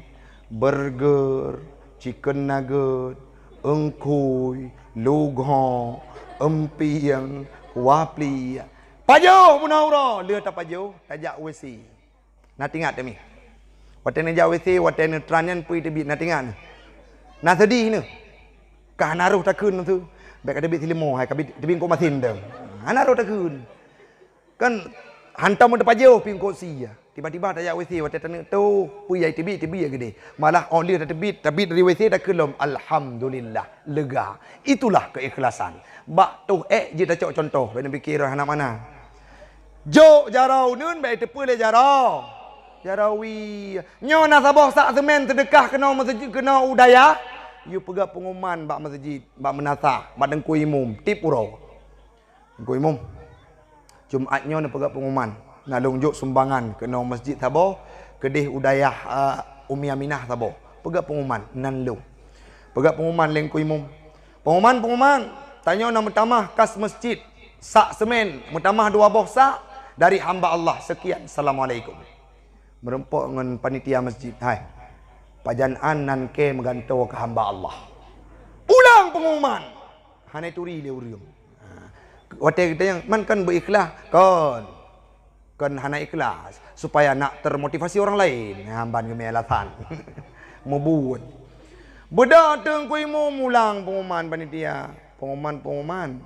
burger, chicken nugget, eungkui, lugho, empieng, kuah pliek. Pajoh bunoe uroe, lheueh tapajoh, tajak WC. Na teuingat teuh mi. Watée neujak WC, watée neutran nyan peue teubiet, na teuingat neuh. Na seudeh neuh. Ka hana roh takheun neuh tu. Bék ka teubiet si leumo hai, ka teubiet kok masin dong. Hana roh takheun. Kan hantom meuteupajôh pih eungkôt sie. Tiba-tiba tajak WC watée taneuk toh, peue nyang teubiet, teubiet keudeh. Malah óh lheueh tateubiet, tabit dari WC takheun lom, alhamdulillah, lega. Itulah keikhlasan. Bak toh ék jeuet tacok cuntoh, bék neupike roh hana makna. Jok jaroe uneuen bék teupeu lé jaroe. Jaroe wie. Nyoe na saboh sak seumén seudeukah keunoe meuseujid, keunoe u dayah. Yue peugah peunguman bak meuseujid, bak meunasah, bak teungku imum, tiep uroe. Teungku Imum, Jumat nyoe neupeugah peunguman, na lôn jok sumbangan keunoe meuseujid saboh, keudeh u dayah, a, Umi Aminah saboh. Peugah peunguman, nan lôn. Peugah peunguman lé Teungku Imum. Peunguman, peunguman, tanyoe na meutamah kas meuseujid, sak seumén, meutamah dua boh sak, dari hamba Allah. Sekian, assalamualaikum. Meureumpok ngon panitia meuseujid, hai. Pajan an nan kée meugantoe keu hamba Allah. Ulang peunguman! Hana turi lé ureuëng. Ha. Watée geutanyoe, man kon beu ikhlas? Kon. Kon hana ikhlas, supaya nak termotivasi orang lain. Ha, ban geumé alasan. Meubuet. Beudôh Teungku Imum ulang peunguman panitia. Peunguman-peunguman.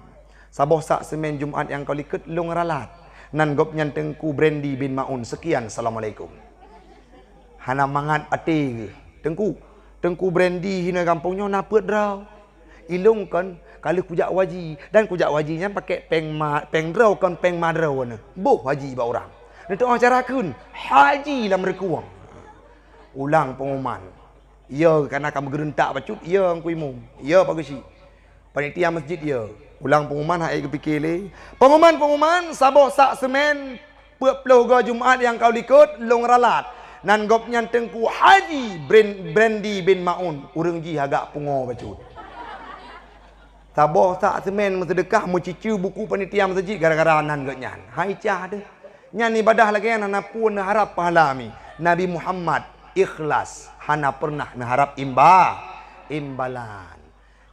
Saboh sak seumén Jumat nyang ka likot lôn ralat. Nan gobnyan Teungku Brandy bin Maun. Sekian, assalamualaikum. Hana mangat até geuh. Teungku, Teungku Brandy hinoe gampông nyoe na peuet droe. Ilôn kon ka lheueh kujak u haji, dan kujak u haji nyan pakék péng ma-, péng droe kon péng ma droe neuh. Boh haji bak urang. Neuteu'oh cara kheun, haji lam reukueng. Ulang peunguman. Yo, kana ka meugeureutak bacut, yo Teungku Imum, yo Pak Geuchik. Panitia meuseujid yo. Ulang peunguman han ék geupike lé. Peunguman-peunguman saboh sak seumén peuet ploh goe Jumat nyang ka likot lôn ralat. Nan gobnyan Teungku Haji Bren-, Brandy bin Maun, ureuëng jih agak pungo bacut. Saboh sak seumén meuseudeukah meucicu buku panitia meuseujid gara-gara nan gobnyan. Hai cah deuh. Nyan ibadah lagée nyan hana peue neuharab pahala mi. Nabi Muhammad ikhlas, hana peureunah neuharab imba-, imbalan.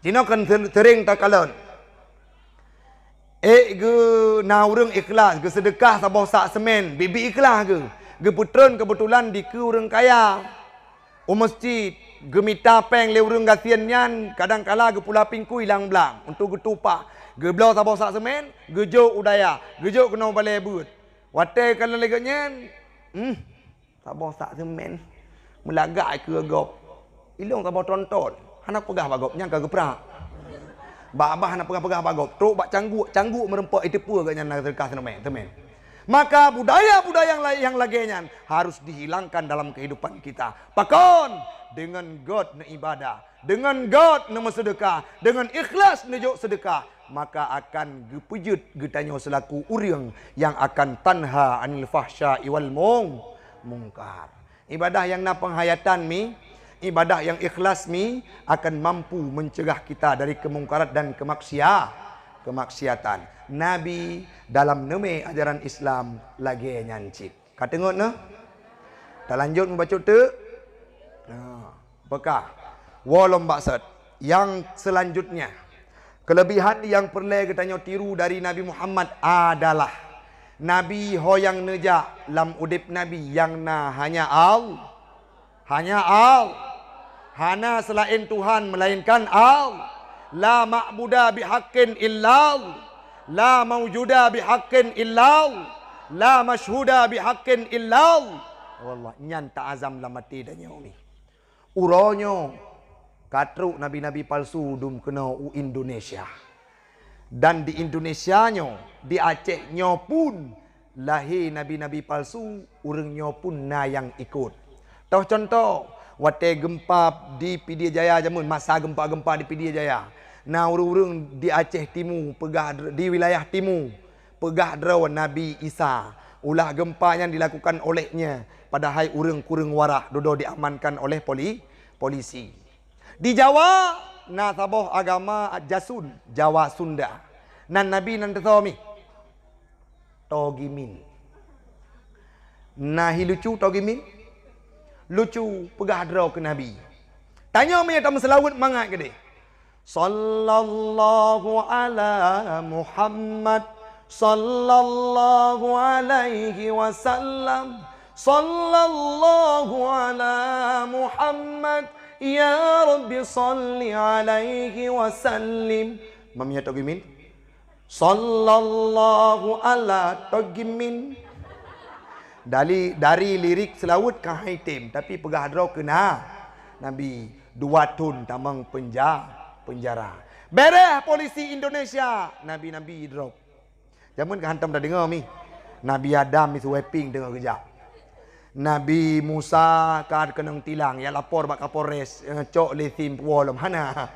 Jinoe kan ser-, sering takalon. Ék geu na ureuëng ikhlas, geuseudeukah saboh sak seumén, biet-biet ikhlas geu-, geupeutreun keubeutulan dikeue ureuëng kaya. U meuseujid, geumita péng lé ureuëng gasien nyan, kadang kala geupula pingkui lam blang untuk geutupak. Geubloe saboh sak seumén, geujok u dayah, geujok keunoe balée beuet. Watée kalon lagée nyan, hmm, saboh sak seumén meulagak keue gob. Ilôn saboh tronton, hana peugah bak gob, nyan ka geuprak. Bak babah hana peugah-peugah bak gob, trok bak cangguek, cangguek meureumpok, iteupeue gobnyan na seudeukah seumén, seumén. Maka budaya-budaya yang la-, yang lagée nyan harus dihilangkan dalam kehidupan kita. Pakon? Dengan göt neuibadah, dengan göt neumeuseudeukah, dengan ikhlas neujok seudeukah, maka akan geupeujeuet geutanyoe seulaku ureuëng yang akan tanha anil fahsya'i wal mung-, mungkar. Ibadah yang na penghayatan mi, ibadah yang ikhlas mi akan mampu mencegah kita dari kemungkarat dan kemaksia-, kemaksiatan. Nabi dalam neumé ajaran Islam lagée nyan cit. Ka teungeut neuh? Talanjut mubacut teuk? Nah, bekah. Woe lom bak sot. Yang selanjutnya, kelebihan yang peureulée geutanyoe tiru dari Nabi Muhammad adalah Nabi ho nyang neujak lam udeb Nabi nyang na hanya Al-, hanya Al-, hana seulaén Tuhan melainkan Al-, la ma'buda bihaqqin illa Al-, la maujuda bihaqqin illa Al-, la masyhuda bihaqqin illa Al-. Wallah, nyan ta'azam lam até tanyoe ni. Uroe nyoe ka trok nabi-nabi palsu dum keunoe u Indonesia. Dan di Indonesia nyoe, di Aceh nyoe pun lahé nabi-nabi palsu, ureuëng nyoe pun na nyang ikot. Toh contoh, watée geumpa di Pidie Jaya jameun, masa geumpa-geumpa di Pidie Jaya, na ureuëng-ureuëng di Aceh Timu peugah dr-, di wilayah Timu peugah droe Nabi Isa. Ulah geumpa nyan dilakukan oleh nyan, padahai ureuëng kureueng warak dudoe diamankan oleh poli-, polisi. Di Jawa na saboh agama Jasun, Jawa Sunda. Nan nabi nan teusoe mi. Togimin. Na hi lucu Togimin? Lucu, peugah droe keu nabi. Tanyoe meunyoe tameuseulaweuet mangat keudeh. Sallallahu ala Muhammad, sallallahu alaihi wasallam, sallallahu ala Muhammad, ya Rabbi salli alaihi wasallim. Mamiya Togimin. Sallallahu ala Togimin. Dari, dari lirik seulaweuet ka hai tem, tapi peugah droe keu na, nabi dua thon tamong penja-, penjara. Bereh polisi Indonesia, nabi-nabi drop. Jameun ka hantom tadeungoe mi. Nabi Adam mi sweeping teungoh geujak. Nabi Musa ka keunong tilang, ya lapor bak Kapolres, eh, cok lé sim puwoe lom hana.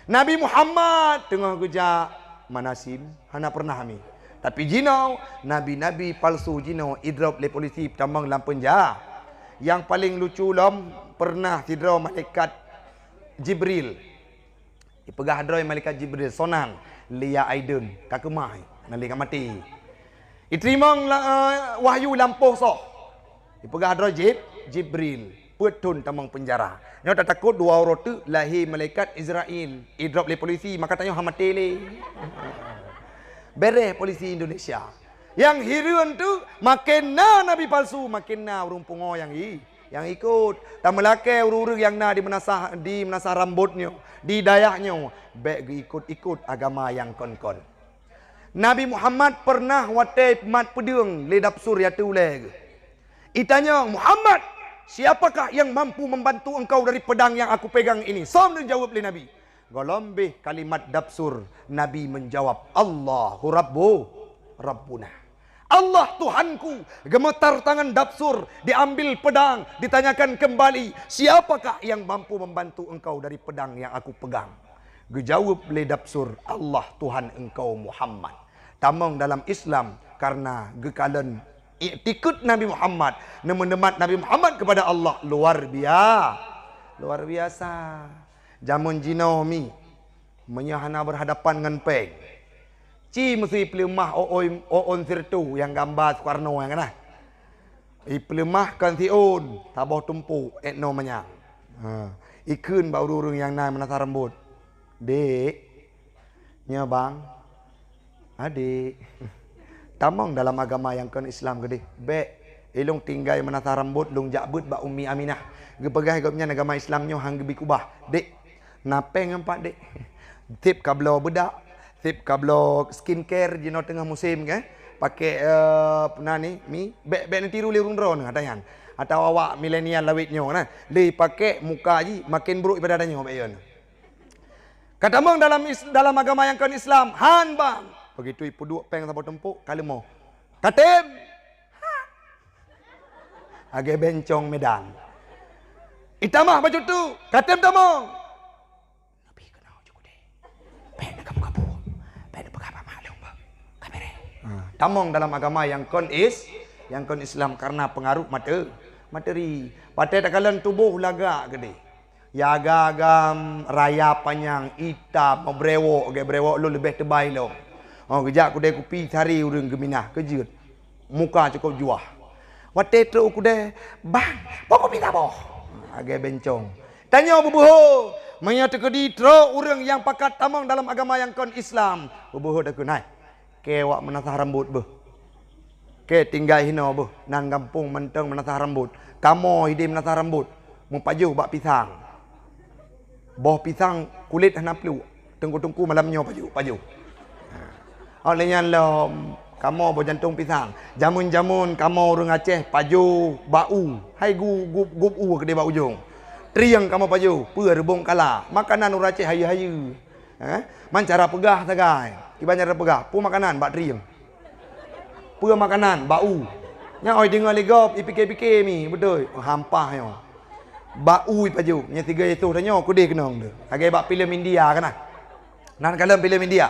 Nabi Muhammad teungoh geujak mana sim, hana pernah mi. Tapi jinoe, nabi-nabi palsu jinoe idrop lé polisi tamong lam penjara. Yang paling lucu lom, pernah sidroe malaikat Jibril. Ipeugah droe malaikat Jibril, "Sonan, lia aidun, ka keumah, na lé ka maté." Iteurimong la-, eh, wahyu lampôh soh. Ipeugah droe Jib-, Jibril, peuet thon tamong penjara. Nyoe tatakot dua uroe teuk lahé malaikat Izrail. Idrop lé polisi, maka tanyoe ha maté lé. Bereh polisi Indonesia. Nyang hireuen teuk, maken na nabi palsu, maken na ureuëng pungo nyang i-, nyang ikot. Tameulakée ureuëng-ureuëng nyang na di meunasah, di meunasah rambot nyoe, di dayah nyoe, bék geuikot-ikot agama nyang kon-kon. Nabi Muhammad pernah watée mat peudeueng lé Dabsur ateueh ulée geuh. Itanyong, "Muhammad, siapakah yang mampu membantu engkau dari pedang yang aku pegang ini?" Som neujaweueb lé Nabi. Gohlom béh kalimat Dabsur, Nabi menjawab, "Allahu Rabbu, Rabbuna." "Allah Tuhanku." Gemetar tangan Dabsur, diambil pedang, ditanyakan kembali, "Siapakah yang mampu membantu engkau dari pedang yang aku pegang?" Geujaweueb lé Dabsur, "Allah Tuhan engkau Muhammad." Tamong dalam Islam karena geukalon iktikeuet Nabi Muhammad, neumeunemat Nabi Muhammad kepada Allah luar bia-, luar biasa. Jameun jinoe mi, meunyoe hana berhadapan ngon péng, ci meusi peuleumaih oon, oon sirtu nyang gamba Sukarno nyang kana. Ipeuleumah kon siôn, saboh tumpôk, ék noe manyang. Ha. Ikheun bak ureuëng-ureuëng nyang na meunasah rambot, "Dék, nyoe bang, adék, tamong dalam agama nyang kon Islam keudeh." "Bék, ilông tinggai meunasah rambot, lông jak beuet bak Ummi Aminah. Geupeugah gobnyan agama Islam nyoe han geubi kubah." "Dék, na péng ngon pat, Dék?" Seb ka bloe beudak, seb ka bloe skincare jinoe teungoh musém kan. Pakék, eh, na ni, mi, bék, bék neutiru lé ureuëng droeneuh ata nyan. Atawa awak milenial lawét nyoe na. Lé pakék muka jih maken brok ibadah tanyoe bék yon. Ka tamong dalam is-, dalam agama nyang kon Islam, han bang. Begitu ipeuduek péng saboh tumpôk, ka leumo. Ka tem, Lagèe bencong Medan. Itamah bacut tu, ka tem tamong. Nabi keunoe ju keudeh. Bèk na kamoe kabu. Bèk na peugah bak mak lôn bah. Ka beureh. Ha, tamong dalam agama nyang kon is, nyang kon Islam karena pengaruh mate-, materi. Watèe takalon tuboh lagak keudeh. Ya agam-agam, raya panyang, itam, meubreuk, lagèe breuk lôn leubeh teubai lom. Oh, geujak keudè kupi sari ureueng geuminah, keujeuet. Muka cukôp juah. Watèe trok u keudè, "Bang, boh kupi saboh." Lagèe bencong. Tanyoe beubeuho, meunyoe teukeudi trok ureueng nyang pakat tamong dalam agama nyang kon Islam, beubeuho takheun, "Hai, kèe awak meunasah rambot beuh. Kèe tinggai hinoe beuh, nan gampông mantong meunasah rambot. Kamoe hideh meunasah rambot, meupajoh bak pisang. Boh pisang kulét hana pluek, teungku-teungku malam nyoe pajoh, pajoh." Ha. Óh lheueh nyan lom, kamoe boh jantông pisang. Jameun-jameun kamoe ureueng Aceh pajoh bak u, hai gu-, gup, gup u keudeh bak ujong. Trieng kamoe pajoh, peue reubông kala, makanan ureueng Aceh hayeue-hayeue. Eh, man cara peugah sagai. Kiban cara peugah, peue makanan bak trieng. Peue makanan bak u. Nyan oi deungoe lé gob, ipike-pike mi, beutôi. Oh, hampah nyoe. Bak u ipajoh, nyan sigoe Yesus tanyoe keudeh keunong tu. Lagèe bak filem India kan ah. Nan kalon filem India.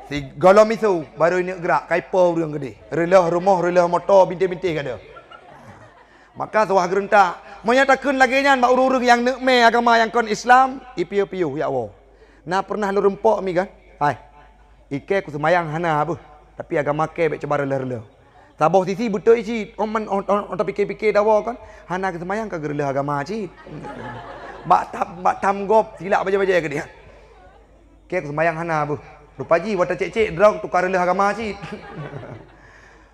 Sigohlom miseue, barô ineuk geurak, ka ipo ureueng keudeh. Reuloh rumoh, reuloh moto, bintéh-bintéh ka deuh. Maka seuwah geureuntak, meunyoe takheun lagèe nyan bak ureueng-ureueng nyang neuk mè agama nyang kon Islam, ipiôh-piôh jak woe. Na peureunah lôn rumpok mi kan? Hai, ikèe kuseumayang hana beuh, tapi agama kèe bèk cuba reuloh-reuloh. Saboh sisi beutôi cit, oh man, oh, oh, oh, tapike-pike dawa kan, hana geuseumayang ka geureuloh agama cit. Bak tam, bak tam gob, silap bajèe-bajèe keudeh. Kèe kuseumayang hana beuh. Rupa jih watèe cék-cék droe tuka reuloh agama cit.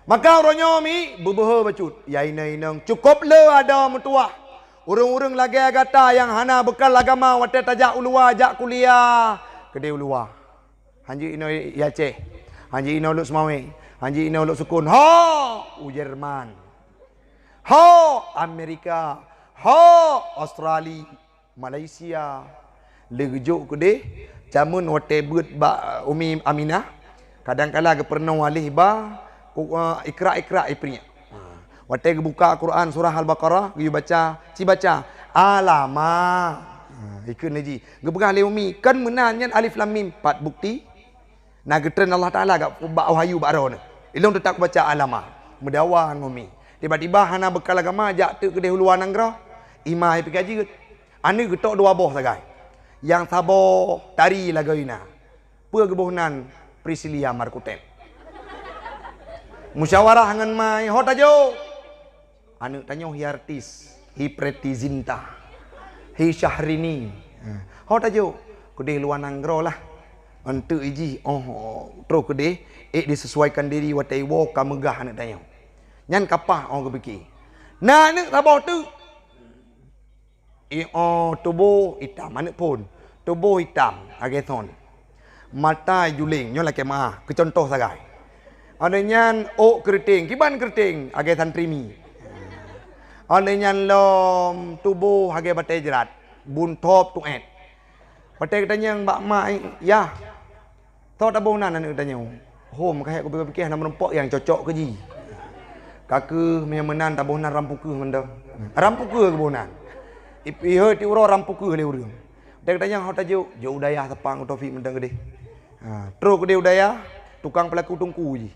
Maka uroe nyoe mi beubeuhe bacut. Ya inong-inong, cukôp le adoe meutuwah. Ureueng-ureueng lagèe gata nyang hana beukal agama watèe tajak u luwa jak kuliah, keudeh u luwa. Hanjeuet inoe i Aceh, hanjeuet inoe Lhokseumawe, hanjeuet inoe Lhoksukon. Ho u Jerman, ho Amerika, ho Australia. Malaysia. Lé geujok keudeh, jameun watèe beuet bak Umi Aminah, kadang kala geupeurunoe aleh ba, u, eh, ikra-ikra ipriek. Ha. Watèe geubuka Quran surah Al-Baqarah, geuyue baca, ci baca, "Alama." Ha, ikheun lé jih. Geupeugah lé Umi, "Kan meunan nyan alif lam mim, pat bukti?" Na geutreun Allah Taala gak bak wahyu bak droeneuh. Ilôn teutap baca alama, meudawa ngon mi. Tiba-tiba hana beukal agama jak teuk keudeh u luwa nanggroe. Ima hai pih ka jeuet. Aneuk geutok dua boh sagai. Nyang saboh tari lagoina. Peue geuboh nan Priscilia Markutén. Musyawarah ngon ma, ho tajok. Aneuk tanyoe hi artis, hi Preity Zinta, hi Syahrini. Ha, ho tajok, keudeh luwa nanggroe lah. Enteuk ijih, oh, troh keudeh, ék disesuaikan diri watèe iwoe ka meugah aneuk tanyoe. Nyan ka paih, oh, geupike. Na aneuk saboh teuk. I, oh, tuboh itam, aneuk phôn. Tuboh itam, lagèe thon. Mata juleng, nyoe lakèe meu'ah, keu cuntoh sagai. Aneuk nyan ôk keureuteng, kiban keureuteng, lagèe santri mi. Aneuk nyan lom tuboh lagèe batèe jrat, bun thôb tuet. Watèe geutanyong bak mak, "Yah, soe taboh nan aneuk tanyoe?" "Hom, ka hèk kupike-pike hana meurumpok nyang cocok keu jih. Ka keuh meunyoe meunan taboh nan Rampukeue mantong." Rampukeue geuboh nan. Ip-, ihôi tiep uroe Rampukeue lé ureueng. Watèe geutanyong ho tajok, jok u dayah sapang u Taufik mantong keudeh. Ha, troh keudeh u dayah, tukang peulaku teungku jih.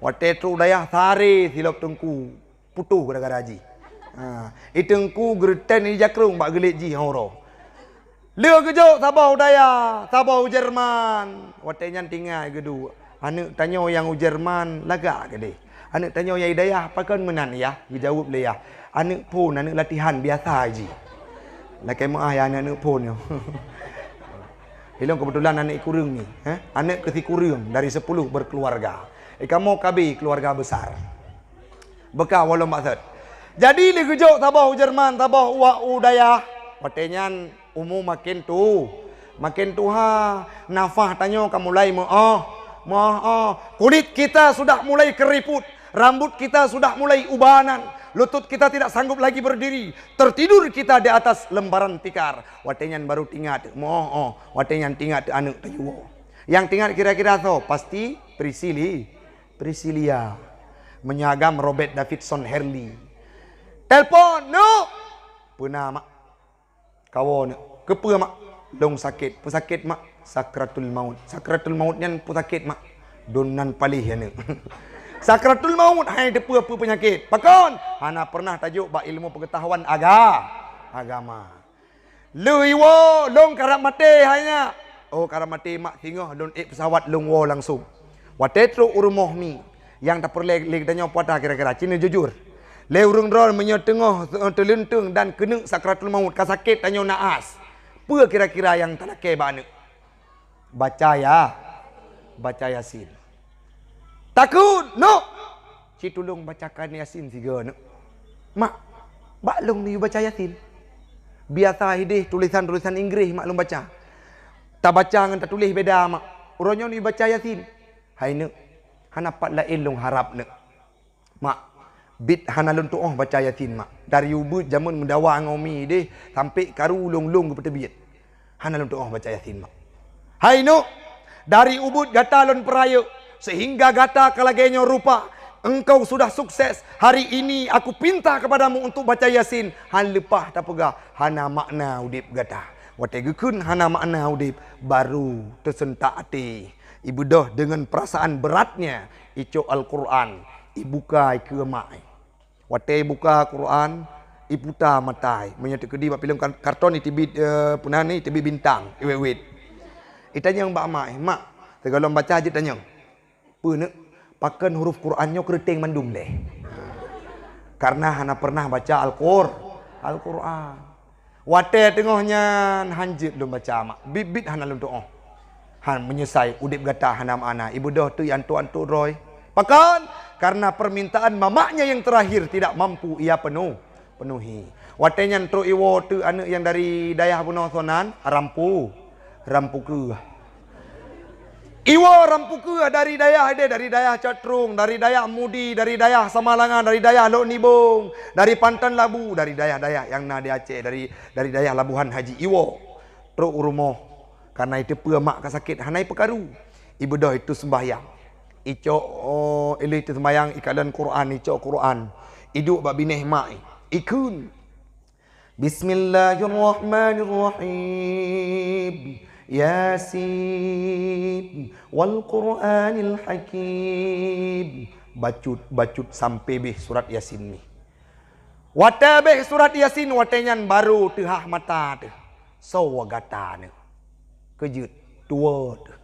Watèe troh u dayah, saré silop teungku. Putôh gara-gara jih. Ha, i teungku geureutén i jakrong bak geulet jih ho uroe. Lheueh geujok saboh u dayah, saboh u Jerman. Watèe nyan teuingat geuduek, aneuk tanyoe nyang u Jerman lagak keudeh. Aneuk tanyoe nyang i dayah pakon meunan yah? Geujaweueb lé yah, aneuk phôn, aneuk latihan biasa jih. Lakèe meu'ah yah aneuk-aneuk phôn nyoe. Ilôn keubeutulan aneuk sikureueng ni, eh? Aneuk keu sikureueng dari sepuluh berkeluarga. Eh, kamoe ka abéh keluarga besar. Beuka walom maksud. Jadi lheueh geujok saboh u Jerman, saboh u, u dayah. Watèe nyan umu maken tu, maken tuha, nafah tanyoe ka mulai meu'oh, meu'oh. Kulit kita sudah mulai keriput, rambut kita sudah mulai ubanan, lutut kita tidak sanggup lagi berdiri, tertidur kita di atas lembaran tikar. Watèe nyan baru teuingat, meu'oh, watèe nyan teuingat aneuk teujuwoe. Nyang teuingat kira-kira soe? Pasti Priscili-, Priscilia. Meunyoe agam Robert Davidson Hurley. Telepon, "Neuk!" "Peue na, mak?" "Kawoe neuk." "Keupeue, mak?" "Lôn sakét." "Peue sakét, mak?" "Sakratul maut." "Sakratul maut nyan peue sakét, mak?" "Dum nan paléh aneuk." Sakratul maut hai teupeue peue peunyakét. Pakon? Hana pernah tajok bak ilmu pengetahuan aga-, agama. "Lheueh iwoe, lôn karab maté hai nyak." "Oh, karab maté, mak, singoh lôn ék pesawat lôn woe langsung." Watée trok u rumoh mi, nyang tapeureulée lé geutanyoe puasa kira-kira, cit neujujur. Lé ureuëng droe meunyoe teungoh teuleunteung dan keuneuk sakratul maut, ka sakét tanyoe naas, peue kira-kira nyang talakée bak aneuk? Baca ya, baca Yasin. "Takheun, neuk!" "Ci tulông bacakan Yasin sigoe neuk." "Mak, bak lôn neuyue baca Yasin." "Biasa hideh tulisan-tulisan Inggréh, mak, lôn baca. Tabaca ngon tatuléh beda, mak. Uroe nyoe neuyue baca Yasin." "Hai neuk, hana pat laén lôn harab neuk." "Mak, bit hana lôn tuoh baca Yasin, mak. Dari ubit jamén meudawa ngon umi deh, sampoe karu lôn-lôn geupeuteubiet. Hana lôn tuoh baca Yasin, mak." "Hai neuk, dari ubit gata lôn peurayeuk, sehingga gata ka lagée nyoe rupa. Engkau sudah sukses. Hari ini aku pinta kepadamu untuk baca Yasin." Han leupah tapeugah, hana makna udeb gata. Watée geukheun hana makna udeb, baru teuseuntak até. Ibeudôh deungon peurasaan beuratnya, icok Al-Qur'an, ibuka ikeue mak. Watée ibuka Qur'an, iputa mata. Meunyoe teukeudi bak filem kan-, karton, iteubiet, eh, peue nan ni, iteubiet bintang, iwet-wet. Itanyong bak mak, "Mak," sigohlom baca jeuet tanyong, "Peue neuk, pakon huruf Qur'an nyoe keureuteng mandum lé?" Karena hana pernah baca Al-Qur-, Al-Qur'an. "Watée teungoh nyan han jeuet lôn baca, mak. Bit-bit hana lôn tuoh. Han meunyeusai udeb gata hana makna." Ibeudôh teuk antuk-antuk droe. Pakon? Karena permintaan mamaknya yang terakhir tidak mampu ia penuh, penuhi. Watée nyan trok iwoe teuk aneuk nyang dari dayah bunoe sonan, rampu, rampu keue. Iwoe rampu keue dari dayah deh, dari dayah Catrong, dari dayah Mudi, dari dayah Samalangan, dari dayah Lhok Nibong, dari Panton Labu, dari dayah-dayah nyang na di Aceh, dari, dari dayah Labuhan Haji. Iwoe trok u rumoh, karena iteupeue mak ka sakét, hana ipeukaru. Ibeudôh itu sembahyang. Icok, oh, ilée itu sembahyang, ikalon Qur'an, icok Qur'an. Iduek bak binéh mak, ikheun, "Bismillahirrahmanirrahim. Yasin, wal Qur'anil Hakim." Bacut, bacut sampoe béh surat Yasin nyoe. Watée béh surat Yasin, watée nyan baru teuhah mata teuh. Soe gata nyoe? Keu jeuet, tuwoe teuh.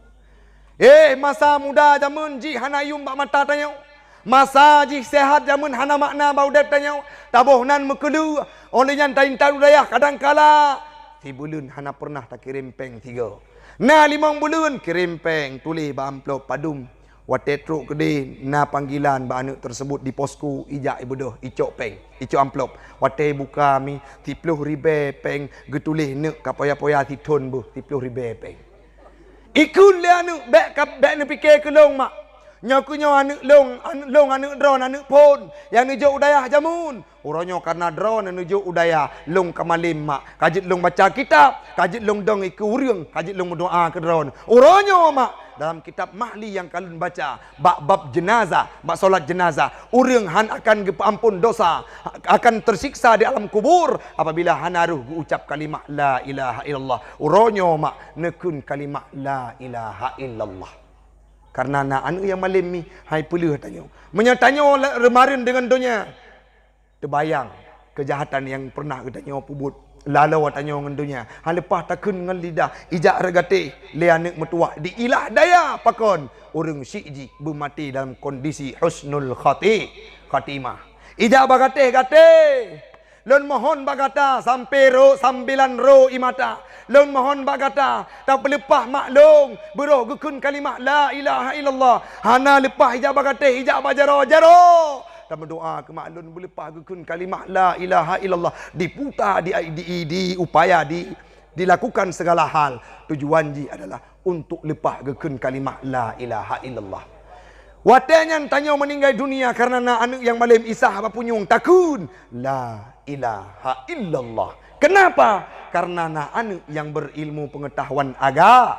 Eh, masa muda jamén jih hana yuem bak mata tanyoe. Masa jih seuhat jamén hana makna bak udeb tanyoe. Taboh nan meukeuleu, óh lheueh nyan taintat u dayah kadangkala sibuleuen hana pernah takirém péng sigoe. Na limong buleuen kirém péng tuléh bak amplop padum. Watée trok keudeh na panggilan bak aneuk tersebut di posko, ijak ibeudôh, icok péng, icok amplop. Watée ibuka mi, siploh ribée péng geutuléh neuk ka poya-poya sithon beuh, siploh ribée péng. Ikheun lé aneuk, "Bék ka, bék neupike keu lôn, mak. Nyoe keuh nyoe aneuk lôn, aneuk lôn, aneuk droen, aneuk phon nyang neujok u dayah jameun." Uroe nyoe kareuna droen neujok u dayah, lôn ka malém, mak. Ka jeuet lôn baca kitab, ka jeuet lôn dong ikeue ureuëng, ka jeuet lôn meudoá keu droen. Uroe nyoe, mak, dalam kitab Mahli nyang ka lôn baca, bak bab jenazah, bak solat jenazah, ureuëng han akan geupeuampon dosa, akan tersiksa di alam kubur apabila hana roh geuucap kalimah la ilaha illallah. Uroe nyoe, mak, neukheun kalimah la ilaha illallah. Kareuna na aneuk nyang malém mi, hai peuleueh tanyoe. Meunyoe tanyoe le-, reumareuen deungon donya, teubayang keujahatan nyang pernah geutanyoe peubuet laloe tanyoe ngon donya. Han leupah takheun ngon lidah, ijak rot gatéh lé aneuk meutuwah di ilah daya pakon ureuëng syik jih beumaté dalam kondisi husnul khati-, khatimah. Ijak bak gatéh-gatéh, "Lôn mohon bak gata sampoe rot sambilan rot ie mata. Lôn mohon bak gata tapeuleupah mak lôn, beuroh geukheun kalimah la ilaha illallah." Hana leupah ijak bak gatéh, ijak bak jaroe-jaroe. Tameudoá keu mak lôn beuleupah geukheun kalimah la ilaha illallah. Diputa, di, di, di, diupaya, di, dilakukan segala hal. Tujuan jih adalah untuk leupah geukheun kalimah la ilaha illallah. Watée nyan tanyoe meuninggai dunia kareuna na aneuk nyang malém, isah bak punyueng takheun la ilaha illallah. Kenapa? Kareuna na aneuk nyang beurilmu peungeutahuan aga-,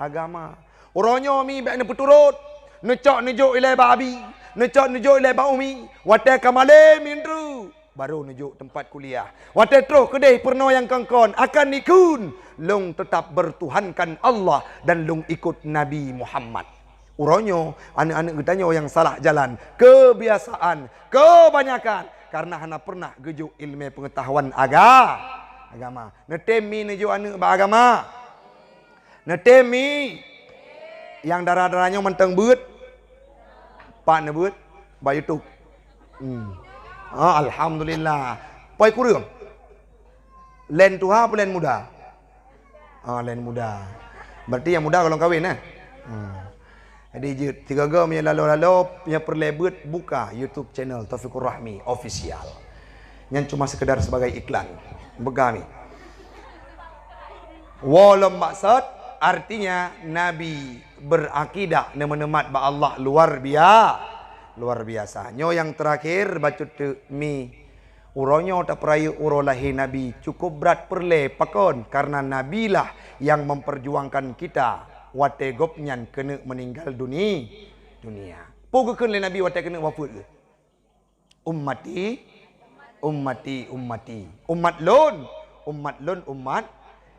agama. Uroe nyoe mi bék neupeuturot, neucok neujok ilée bak abi, neucok neujok ilée bak umi, watée ka malém indru. Baru neujok teumpat kuliah. Watée troh keudeh peurunoe nyang kon-kon, akan ikheun, lôn teutap beutuhankan Allah dan lôn ikot Nabi Muhammad. Uroe nyoe, aneuëk-aneuëk geutanyoe nyang salah jalan, keubiasaan, keubanyakan, kareuna hana peureunah geujok iéleumé peungeutahuan aga-, agama. Neutem mi neujok aneuëk bak agama? Neutem mi? Nyang dara-dara nyoe mantong beuet? Pat neubeuet? Bak YouTube. Hmm. Ah, alhamdulillah. Poi kureueng? Len tuha apa len muda? Ah, len muda. Berarti nyang muda golom kawin, eh? Hmm. Jadi jeuet, sigoe-goe meunyoe lalo-lalo, meunyoe peureulée beuet, buka YouTube channel Taufikur Rahmi Official. Nyan cuma sekedar sebagai iklan. Peugah mi. Woe lom maksud, artinya Nabi berakidah neumeuneumat bak Allah luar bia-, luar biasa. Nyoe nyang terakhir, bacut teuk mi. Uroe nyoe tapeurayeuk uroe lahé Nabi cukup brat peureulée pakon, kareuna Nabi lah nyang memperjuangkan kita watée gobnyan keuneuk meuninggal duni-, dunia. Peue geukheun lé Nabi watée keuneuk wafeuet geuh? Ummati, ummati, ummati. Umat lôn, umat lôn, umat.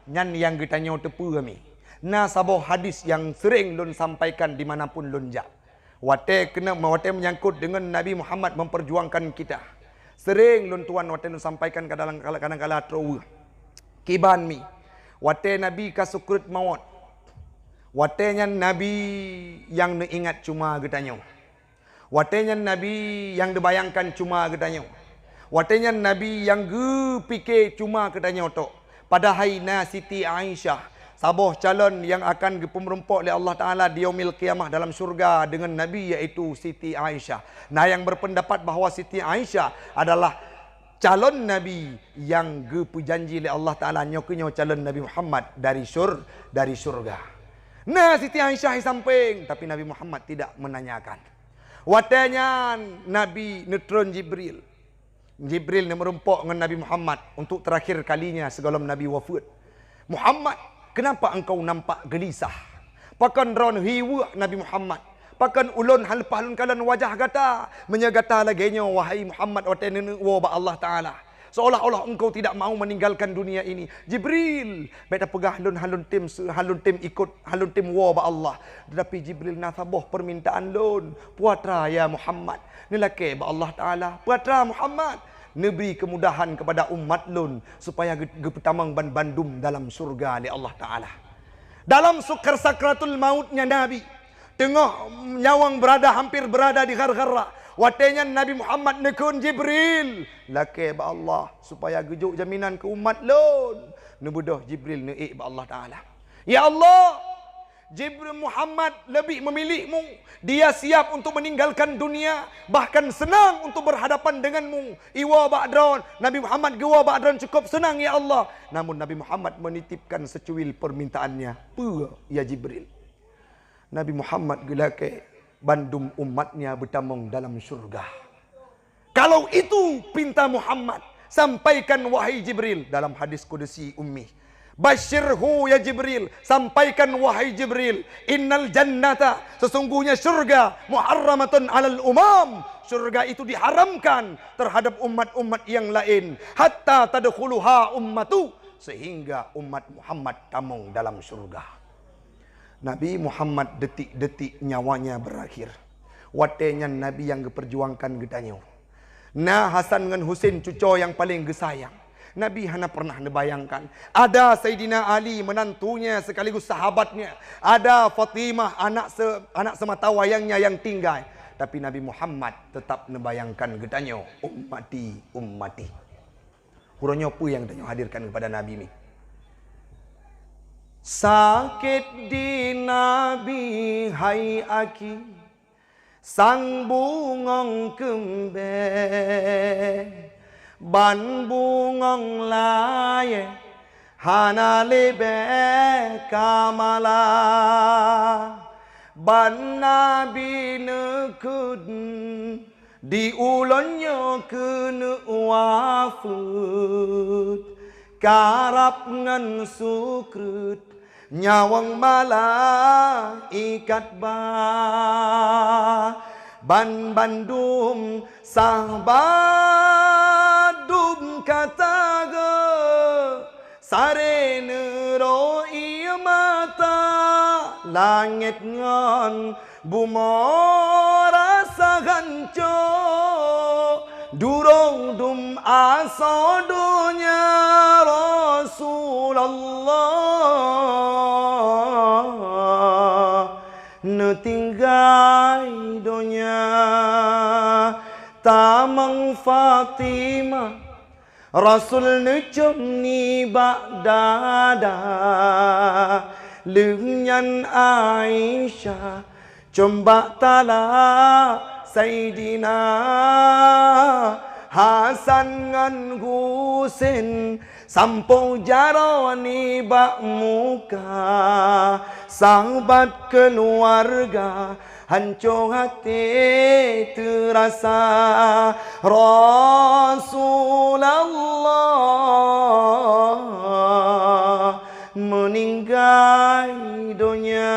Nyan nyang geutanyoe teupeue mi. Na saboh hadis nyang sering lôn sampaikan di mana pun lôn jak. Watée keuneuk, watée menyangkut deungon Nabi Muhammad memperjuangkan kita, sering lôn tuan watée lôn sampaikan kadang-kala, kadang-kala troh weueh. Kiban mi, watée Nabi ka sukrit mawöt, watée nyan Nabi nyang neuingat cuma geutanyoe. Watée nyan Nabi nyang neubayangkan cuma geutanyoe. Watée nyan Nabi nyang geupike cuma geutanyoe tok. Padahai na Siti Aisyah, saboh calon nyang akan geupeumeurumpok lé Allah Taala di Yaumil Qiyamah dalam syurga deungon Nabi, yaitu Siti Aisyah. Na nyang berpendapat bahwa Siti Aisyah adalah calon Nabi nyang geupeujanji lé Allah Taala, nyoe keuh nyoe calon Nabi Muhammad dari syur-, dari syurga. Na Siti Aisyah di sampéng, tapi Nabi Muhammad tidak menanyakan. Watée nyan Nabi neutron Jibril. Jibril neumeurumpok ngon Nabi Muhammad untuk terakhir kalinya sigohlom Nabi wafeuet. "Muhammad, kenapa engkau nampak gelisah? Pakon droeneuh hi weuek, Nabi Muhammad? Pakon ulôn han leupah lôn kalon wajah gata? Meunyoe gata lagée nyoe, wahai Muhammad, watée neuneuk woe bak Allah Taala, seolah-olah engkau tidak mau meninggalkan dunia ini." "Jibril, bék tapeugah lôn han lôn tem se-, han lôn tem ikot, han lôn tem woe bak Allah. Tetapi Jibril, na saboh permintaan lôn. Peue atra, ya Muhammad?" "Neulakée bak Allah Taala." "Peue atra, Muhammad?" "Neubri kemudahan kepada umat lôn supaya geu-, geupeutamong ban bandum dalam syurga lé Allah Taala." Dalam sukar sakratul mautnya Nabi, teungoh nyawöng berada, hampir berada di Ghargharah, watée nyan Nabi Muhammad neukheun, "Jibril, lakée bak Allah supaya geujok jaminan keu umat lôn." Neubeudôh Jibril neuék bak Allah Taala. "Ya Allah, Jibril, Muhammad lebih memilihmu. Dia siap untuk meninggalkan dunia, bahkan senang untuk berhadapan denganmu. Iwoe bak droen, Nabi Muhammad geuwoe bak droen cukup senang, ya Allah." Namun Nabi Muhammad menitipkan secuil permintaannya. "Peue, ya Jibril?" Nabi Muhammad geulakée bandum umatnya beutamong dalam syurga. "Kalau itu pinta Muhammad, sampaikan wahai Jibril," dalam hadis kudusi ummi. "Basyirhu ya Jibril, sampaikan wahai Jibril, innal jannata, sesungguhnya syurga, muharramatun alal umam, syurga itu diharamkan terhadap umat-umat yang lain, hatta tadkhuluha ummatu, sehingga umat Muhammad tamong dalam syurga." Nabi Muhammad detik-detik nyawanya berakhir. Watée nyan Nabi nyang geuperjuangkan geutanyoe. Na Hasan ngon Husein cucoe nyang paleng geusayang. Nabi hana pernah neubayangkan, ada Saidina Ali, menantunya sekaligus sahabatnya, ada Fatimah, anak se-, anak semata wayangnya yang tinggai. Tapi Nabi Muhammad tetap neubayangkan geutanyoe, "Ummati, ummati." Uroe nyoe peue nyang tanyoe hadirkan keupada Nabi mi? Sakét di Nabi hai aki, sang bungöng keumbée, ban bungöng layée hana leubeh kamala. Ban Nabi neukheun, di ulôn nyoe keuneuk wafeuet, karab ngon sukreut nyawöng malaikat ba. Ban bandum sahabat Ka taga saré neuroe ie mata, langét ngon bumoe rasa ganco. Durong dum asoe donya Rasulullah, neutinggai donya tamong Fatimah. Rasul neucom nibak dada, lheueh nyan Aisyah com bak tala Saidina Hasan ngon Husen, sampoe jaroe nibak muka. Sahabat keuluwarga hanco até teurasa, Rasulullah meuninggai donya.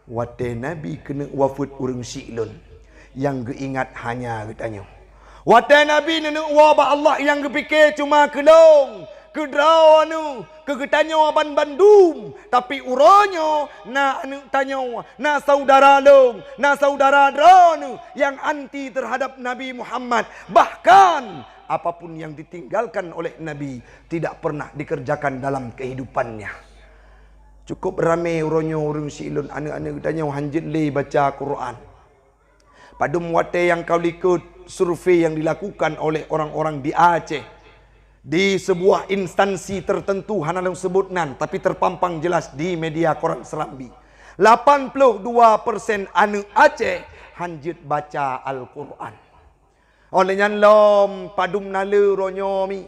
Watée Nabi keuneuk wafeuet ureuëng siklon, nyang geuingat hanya geutanyoe. Watée Nabi neuneuk woe bak Allah, nyang geupike cuma keu lôn, keu droeneuh, keu geutanyoe banmandum. Tapi uroe nyoe na aneuëk tanyoe, na syedara lôn, na syedara droeneuh nyang anti teuhadab Nabi Muhammad. Bahkan apapun yang ditinggalkan oleh Nabi tidak pernah dikerjakan dalam kehidupannya. Cukup ramé uroe nyoe ureuëng siklon, aneuëk-aneuëk geutanyoe hanjeuet lé baca Quran. Padum watée nyang ka likot survei yang dilakukan oleh orang-orang di Aceh, di sebuah instansi tertentu, hana lôn sebut nan, tapi terpampang jelas di media koran Serambi, lapan puluh dua persen aneuëk Aceh hanjeuet baca Al-Quran. Óh lheueh nyan lom padum na le uroe nyoe mi,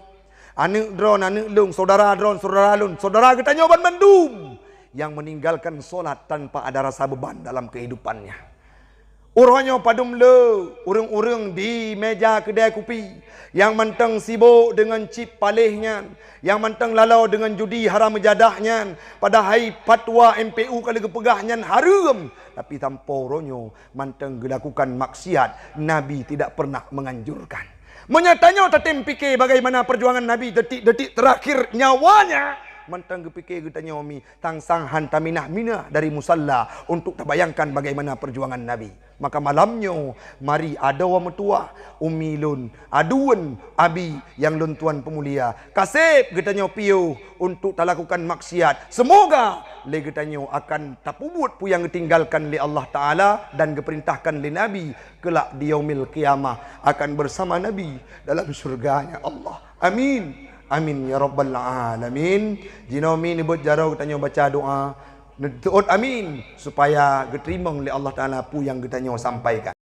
aneuëk droen, aneuëk lôn, syedara droen, syedara lôn, syedara geutanyoe banmandum nyang meninggalkan solat tanpa ada rasa beban dalam kehidupannya. Uroe nyoe padum le ureuëng-ureuëng di meja keudai kupi nyang mantong sibok deungon chip paléh nyan, nyang mantong laloe deungon judi haram meujadah nyan, padahai fatwa M P U ka lheueh geupeugah nyan hareuem, tapi sampoe uroe nyoe mantong geulakukan maksiat, Nabi tidak pernah menganjurkan. Meunyoe tanyoe tatem pike bagaimana perjuangan Nabi detik-detik terakhir nyawanya, mantong geupike geutanyoe mi, tangsang han taminah-minah dari musalla untuk tabayangkan bagaimana perjuangan Nabi. Maka malam nyoe, mari adoe meutuwah, umi lôn, aduen, abi nyang lôn tuan peumulia, kaseb geutanyoe piôh untuk talakukan maksiat. Semoga lé geutanyoe akan tapeubuet peue nyang geutinggalkan lé Allah Taala dan geupeurintahkan lé Nabi, keulak di Yaumil Qiyamah akan bersama Nabi dalam syurga-Nya Allah. Amin. Amin ya rabbal alamin. Jinoe mi neubeuet jaroe geutanyoe baca doa, neuteuôt amin, supaya geuteurimong lé Allah Taala peue nyang geutanyoe sampaikan.